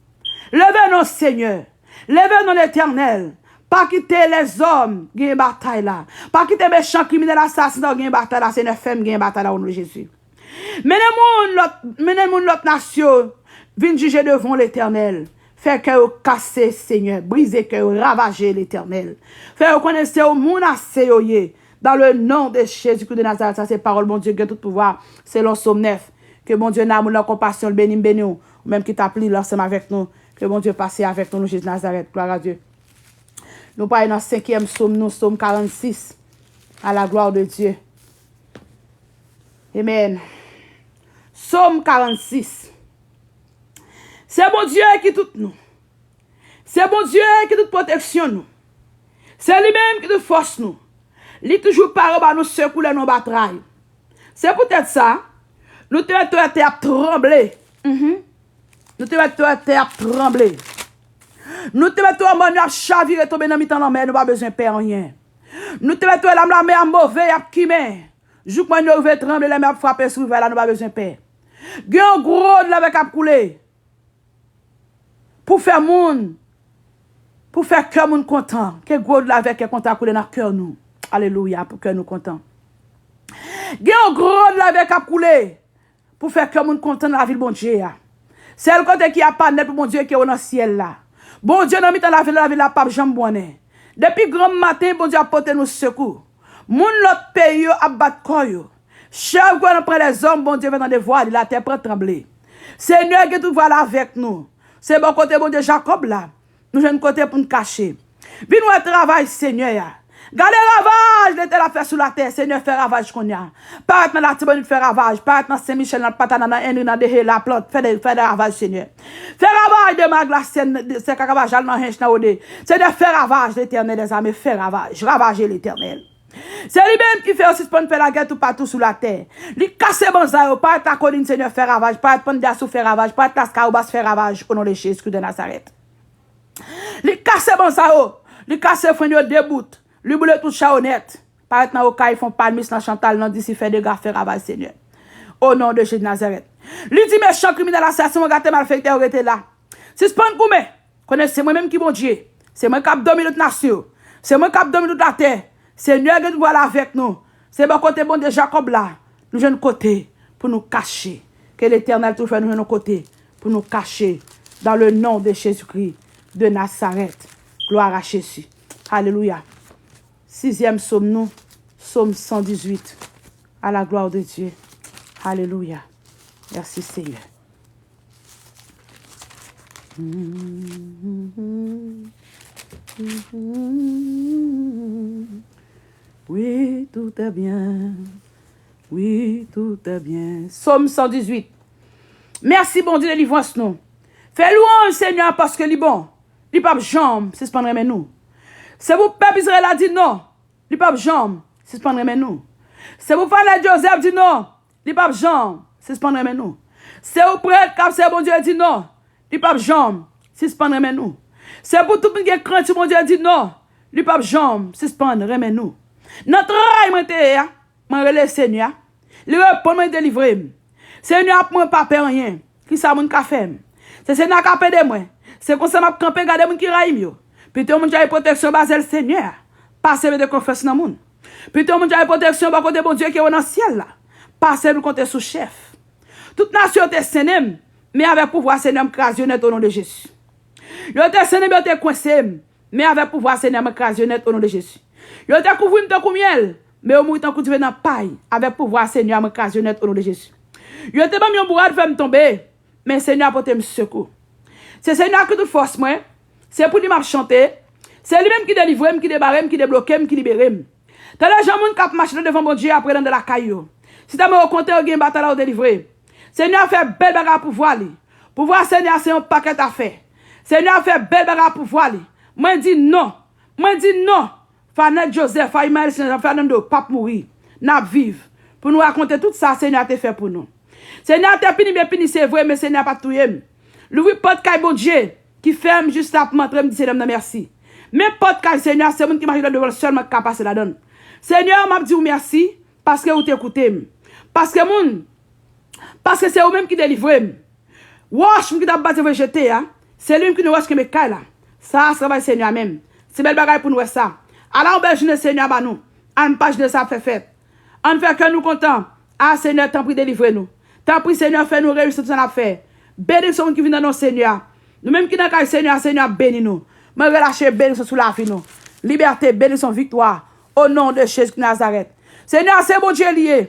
Leve non, Senyè. Leve non, Letènèl. Pa kite lèzòm genyen batay la. Pa kite mechan, kriminèl, asasen yo genyen batay la, Senyè. Fè m genyen batay la, o non de Jezi. Mennen moun lòt, mennen moun lòt nasyon vin jije devan w, Letènèl. Fè kè yo kase, Senyè. Brize kè yo, ravaje, Letènèl. Fè yo konnen se yon moun ase yo ye. Dans le nom de Jésus-Christ de Nazareth, sa se pawòl Bondye gen tout pouvwa, selon Sòm nèf. Ke Bondye nan amoul, nan konpasyon l, beni m, beni w, ou menm ki t ap li l ansanm avèk nou. Ke Bondye pase avèk nou, non Jezi Nazarèt. Glwa a Dye. Nou prale nan senkyèm Sòm nou, Sòm karannsis. À la gloire de Dieu. Amen. Sòm karannsis. Se Bondye ki tout nou. Se Bondye ki tout pwoteksyon nou. Se li menm ki tout fòs nou. Li toujou pare ba nou sekou lè nou an batay. Se poutèt sa, nou te wè tè ap tranble. Mhm. Nou te wè tè ap tranble. Nou te wè tè mòn yo ap chavire tonbe nan mitan lanmè, nou pa bezwen pè anyen. Nou te wè tè lam lanmè a move, y ap kimen. Jouk mòn yo rive tranble, lanmè ap frape sou rivay la, nou pa bezwen pè. Gen yon gwo dlo k ap koule. Pou fè moun, pou fè kè moun kontan. Ke gwo dlo avèk kè kontan koule nan kè nou. Alelouya, pou kè nou kontan. Gen yon gwo dlo avèk k ap koule. Pou fè kè moun kontan nan lavil Bondye a. Sèl kote ki apa nèt pou Bondye, ke w nan syèl la. Bondye nan mitan lavil la, lavil la p ap janm bwannen. Depi granm maten, Bondye ap pote nou sekou. Moun lòt peyi yo ap bat kò yo. Chèf gouvènman pran lèzòm, Bondye fè tande vwa li, latè pran tranble. Senyè gen tout vwa l avèk nou. Se bò kote Bondye Jakòb la. Nou jwenn kote pou n kache. Vin wè travay Senyè a. Gade ravaj Letènèl ap fè sou latè. Senyè, fè ravaj kounye a. Parèt nan Latibonit, fè ravaj. Parèt nan Sen Michèl, nan Patana, nan Enri, nan Dehe, Laplant. Fè de, fè de ravaj, Senyè. Fè ravaj de Maglasyèn, de Sèk Akabajal, nan Hench, nan Wode. Senyè, fè ravaj, Letènèl dèzame, fè ravaj. Ravaje, Letènèl. Se li menm ki fè yo sispann fè lagè toupatou sou latè. Li kase banza yo, parèt Lakolin, Senyè, fè ravaj. Parèt Pandyasou, fè ravaj. Parèt Laskawobas, fè ravaj. O non de Jezi de Nazarèt. Li kase banza yo. Li kase frenn yo de bout. Li boule tout cha yo nèt. Parèt nan Okay, Fon Palmis, nan Chantal, nan Disi, fè dega, fè ravaj, Senyè. O non de Jezi Nazarèt. Li di mechan, kriminèl, asasen, gate, malfektè yo rete la. Sispann goumen. Konnen se mwen menm ki Bondye. Se mwen k ap domine tout nasyon yo. Se mwen k ap domine tout latè. Senyè gen tout vwa l avèk nou. Se bò kote Bondye Jakòb la. Nou jwenn kote pou nou kache. Ke Letènèl tou fè nou jwenn yon kote pou nou kache. Dans le nom de Jésus-Christ de Nazareth. Gloire à Jésus. Alelouya. Sizyèm sòm nou, Sòm san dizuit. À la gloire de Dieu. Alelouya. Merci, Seigneur. Oui, tout est bien. Oui, tout est bien. Sòm san dizuit. Mèsi, Bondye, delivrans nou. Fè lwanj Senyè a, paske li bon. Li p ap janm sispann renmen nou. Se pou pèp Izrayèl la di non. Li p ap janm sispann renmen nou. Se pou fanèt Jozèf di non. Li p ap janm sispann renmen nou. Se pou prèt k ap sèvi Bondye di non. Li p ap janm sispann renmen nou. Se pou tout moun ki gen krent sou Bondye di non. Li p ap janm sispann renmen nou. Nan tray mwen te ye a, mwen rele Senyè a. Li reponn mwen, li delivre m. Senyè ap mwen pa pè anyen. Kisa moun ka fè m? Se Senyè a k ap ede mwen. Se konsa m ap kanpe gade moun ki rayi m yo. Pito moun tchwazi pwoteksyon bò zèl Senyè a, pase mete konfyans nan moun. Pito moun tchwazi pwoteksyon bò kote Bondye ki wo nan syèl la, pase nou konte sou chèf. Tout nasyon yo te sennen m, men avèk pouvwa Senyè a m kraze yo nèt o non de Jezi. Yo te sennen m, yo te kwense m, men avèk pouvwa Senyè a mwen kraze yo nèt o non de Jezi. Yo te kouvri m tankou myèl, men yo mouri tankou diven nan pay. Avèk pouvwa Senyè a, mwen kraze yo nèt o non de Jezi. Yo te ban m yon bourad, fè m tonbe, men Senyè a pote m sekou. Se Senyè a ki tout fòs mwen, se pou li m ap chante. Se li menm ki delivre m, ki debare m, ki debloke m, ki libere m. Tande jan moun k ap mache nan devan Bondye ap rele anndan lakay yo. Si tèlman yo kontan yo gen batay la yo delivre. Senyè a fè bèl bagay ak pouvwa li. Pouvwa Senyè a se yon pakèt afè. Senyè a fè bèl bagay ak pouvwa li. Mwen di non. Mwen di non. Fanette Joseph, Fayma Elson, Fernando p ap mouri. N ap viv. Pou nou rakonte tout sa Senyè a te fè pou nou. Senyè a te pini m, byen pini, se vre, men Senyè a pa t touye m. Louvri pòt kay Bondye ki fèm jis la pou m antre, m di Senyè m nan mèsi. Men pòt kay Senyè a, se moun ki mache devan l sèlman ki ka pase ladan l. Senyè, m ap di w mèsi paske ou te koute m. Paske moun, paske se ou menm ki delivre m. Wòch m ki t ap bati vre jete a, se li menm ki nou wòch kenbe kay la. Sa a se travay Senyè a menm. Se bèl bagay pou n wè sa. Ala yon bèl jounen Senyè a ba nou. Ann pa jounen sa ap fè fèt. Ann fè kè nou kontan. A Senyè, tanpri delivre nou. Tanpri Senyè, fè nou reyisi nan tout sa n ap fè. Benediksyon moun ki vin nan non Senyè a. Nou menm ki nan kay Senyè a, Senyè ap beni nou. Mwen relache benediksyon sou lavi nou. Libète, benediksyon, viktwa. O non de Jezi Nazarèt. Senyè a se Bondye li ye.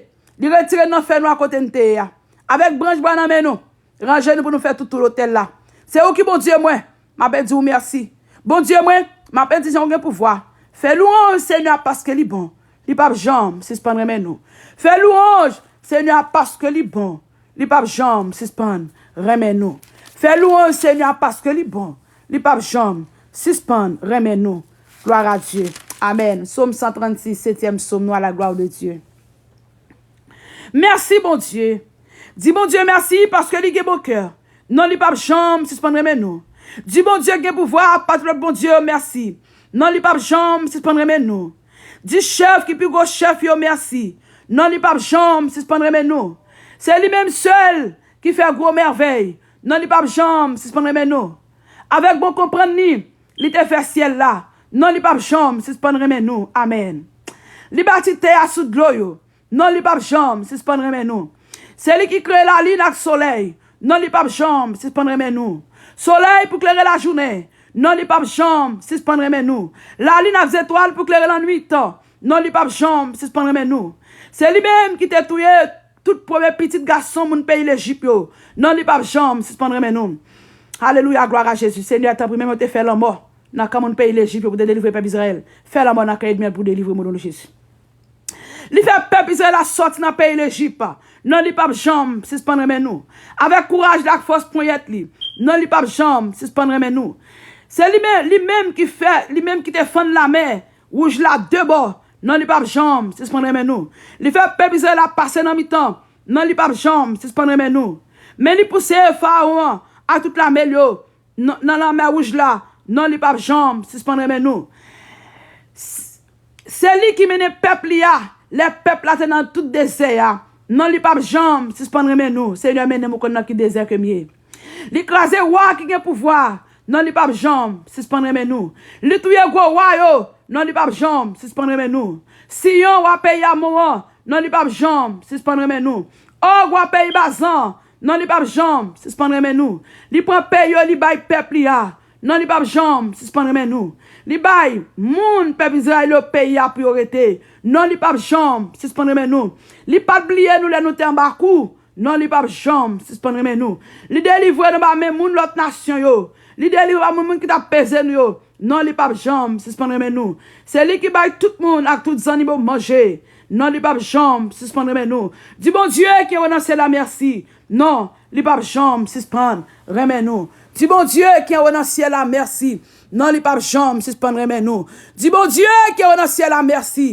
Li retire n nan fènwa kote n te ye a. Avèk branch bwa nan men nou. Ranje nou pou nou fè tout tou lotèl la. Se ou ki Bondye mwen, m ape di w mèsi. Bondye mwen, m ape di jan w gen pouvwa. Fè lwanj Senyè a paske li bon. Li p ap janm sispann renmen nou. Fè lwanj Senyè a paske li bon. Li p ap janm sispann renmen nou. Fè lwanj Senyè a paske li bon. Li p ap janm sispann renmen nou. Gloire à Dieu. Amèn. Sòm san trannsis, setyèm sòm, nou à la gloire de Dieu. Mèsi, Bondye. Di Bondye mèsi paske li gen bon kè. Non, li p ap janm sispann renmen nou. Di Bondye gen pouvwa, pa tout lòt bondye yo mèsi. Non, li p ap janm sispann renmen nou. Di chèf ki pi gwo chèf yo mèsi. Non, li p ap janm sispann renmen nou. Se li menm sèl ki fè gwo mèvèy. Non, li p ap janm sispann renmen nou. Avèk bon konprann li, li te fè syèl la. Non, li p ap janm sispann renmen nou. Amèn. Li bati tè a sou dlo yo. Non, li p ap janm sispann renmen nou. Se li ki kreye lalin ak solèy. Non, li p ap janm sispann renmen nou. Solèy pou klere lajounen. Non, li p ap janm sispann renmen nou. Lalin ak zetwal pou klere lannwit. Non, li p ap janm sispann renmen nou. Se li menm ki te touye tout premye pitit gason moun peyi Lejip yo. Non, li p ap janm sispann renmen nou. Alelouya, glwa a Jezi. Senyè, tanpri, menm yo te fè lanmò nan kan moun peyi Lejip yo pou te delivre pèp Izrayèl. Fè lanmò nan kan ènmi an pou delivre moun, o non de Jezi. Li fè pèp Izrayèl la sòti nan peyi Lejip. Non, li p ap janm sispann renmen nou. Avèk kouraj li ak fòs ponyèt li. Non, li p ap janm sispann renmen nou. Se li menm, li menm ki fè, li menm ki te fann lamè Wouj la de bò. Non, li p ap janm sispann renmen nou. Li fè pèp Izrayèl la pase nan mitan. Non, li p ap janm sispann renmen nou. Men li pouse Farawon an ak tout lame l yo nan, nan Lanmè Wouj la. Non, li p ap janm sispann renmen nou. S-, se li ki mennen pèp li a lè pèp la te nan tout dezè a. Non, li p ap janm sispann renmen nou. Senyè, mennen m ou konn nan ki dezè ke m ye. Li kraze wa ki gen pouvwa. Non, li p ap janm sispann renmen nou. Li touye gwo wa yo. Non, li p ap janm sispann renmen nou. Siyon, wa peyi Amon an. Non, li p ap janm sispann renmen nou. Òg, wa peyi Bazan. Non, li p ap janm sispann renmen nou. Li pran peyi yo, li bay pèp li a. Non, li p ap janm sispann renmen nou. Li bay moun pèp Izrayèl yo peyi a pou yo rete. Non, li p ap janm sispann renmen nou. Li pa t bliye nou lè nou te anba kou. Non, li p ap janm sispann renmen nou. Li delivre nou ba men moun lòt nasyon yo. Li delivre ba moun, moun ki t ap peze nou yo. Non, li p ap janm sispann renmen nou. Se li ki bay tout moun ak tout zannimo manje. Non, li p ap janm sispann renmen nou. Di Bondye ki anwo nan syèl la mèsi. Non, li p ap janm sispann renmen nou. Di Bondye ki anwo nan syèl la mèsi. Non, li p ap janm sispann renmen nou. Di Bondye ki anwo nan syèl la mèsi.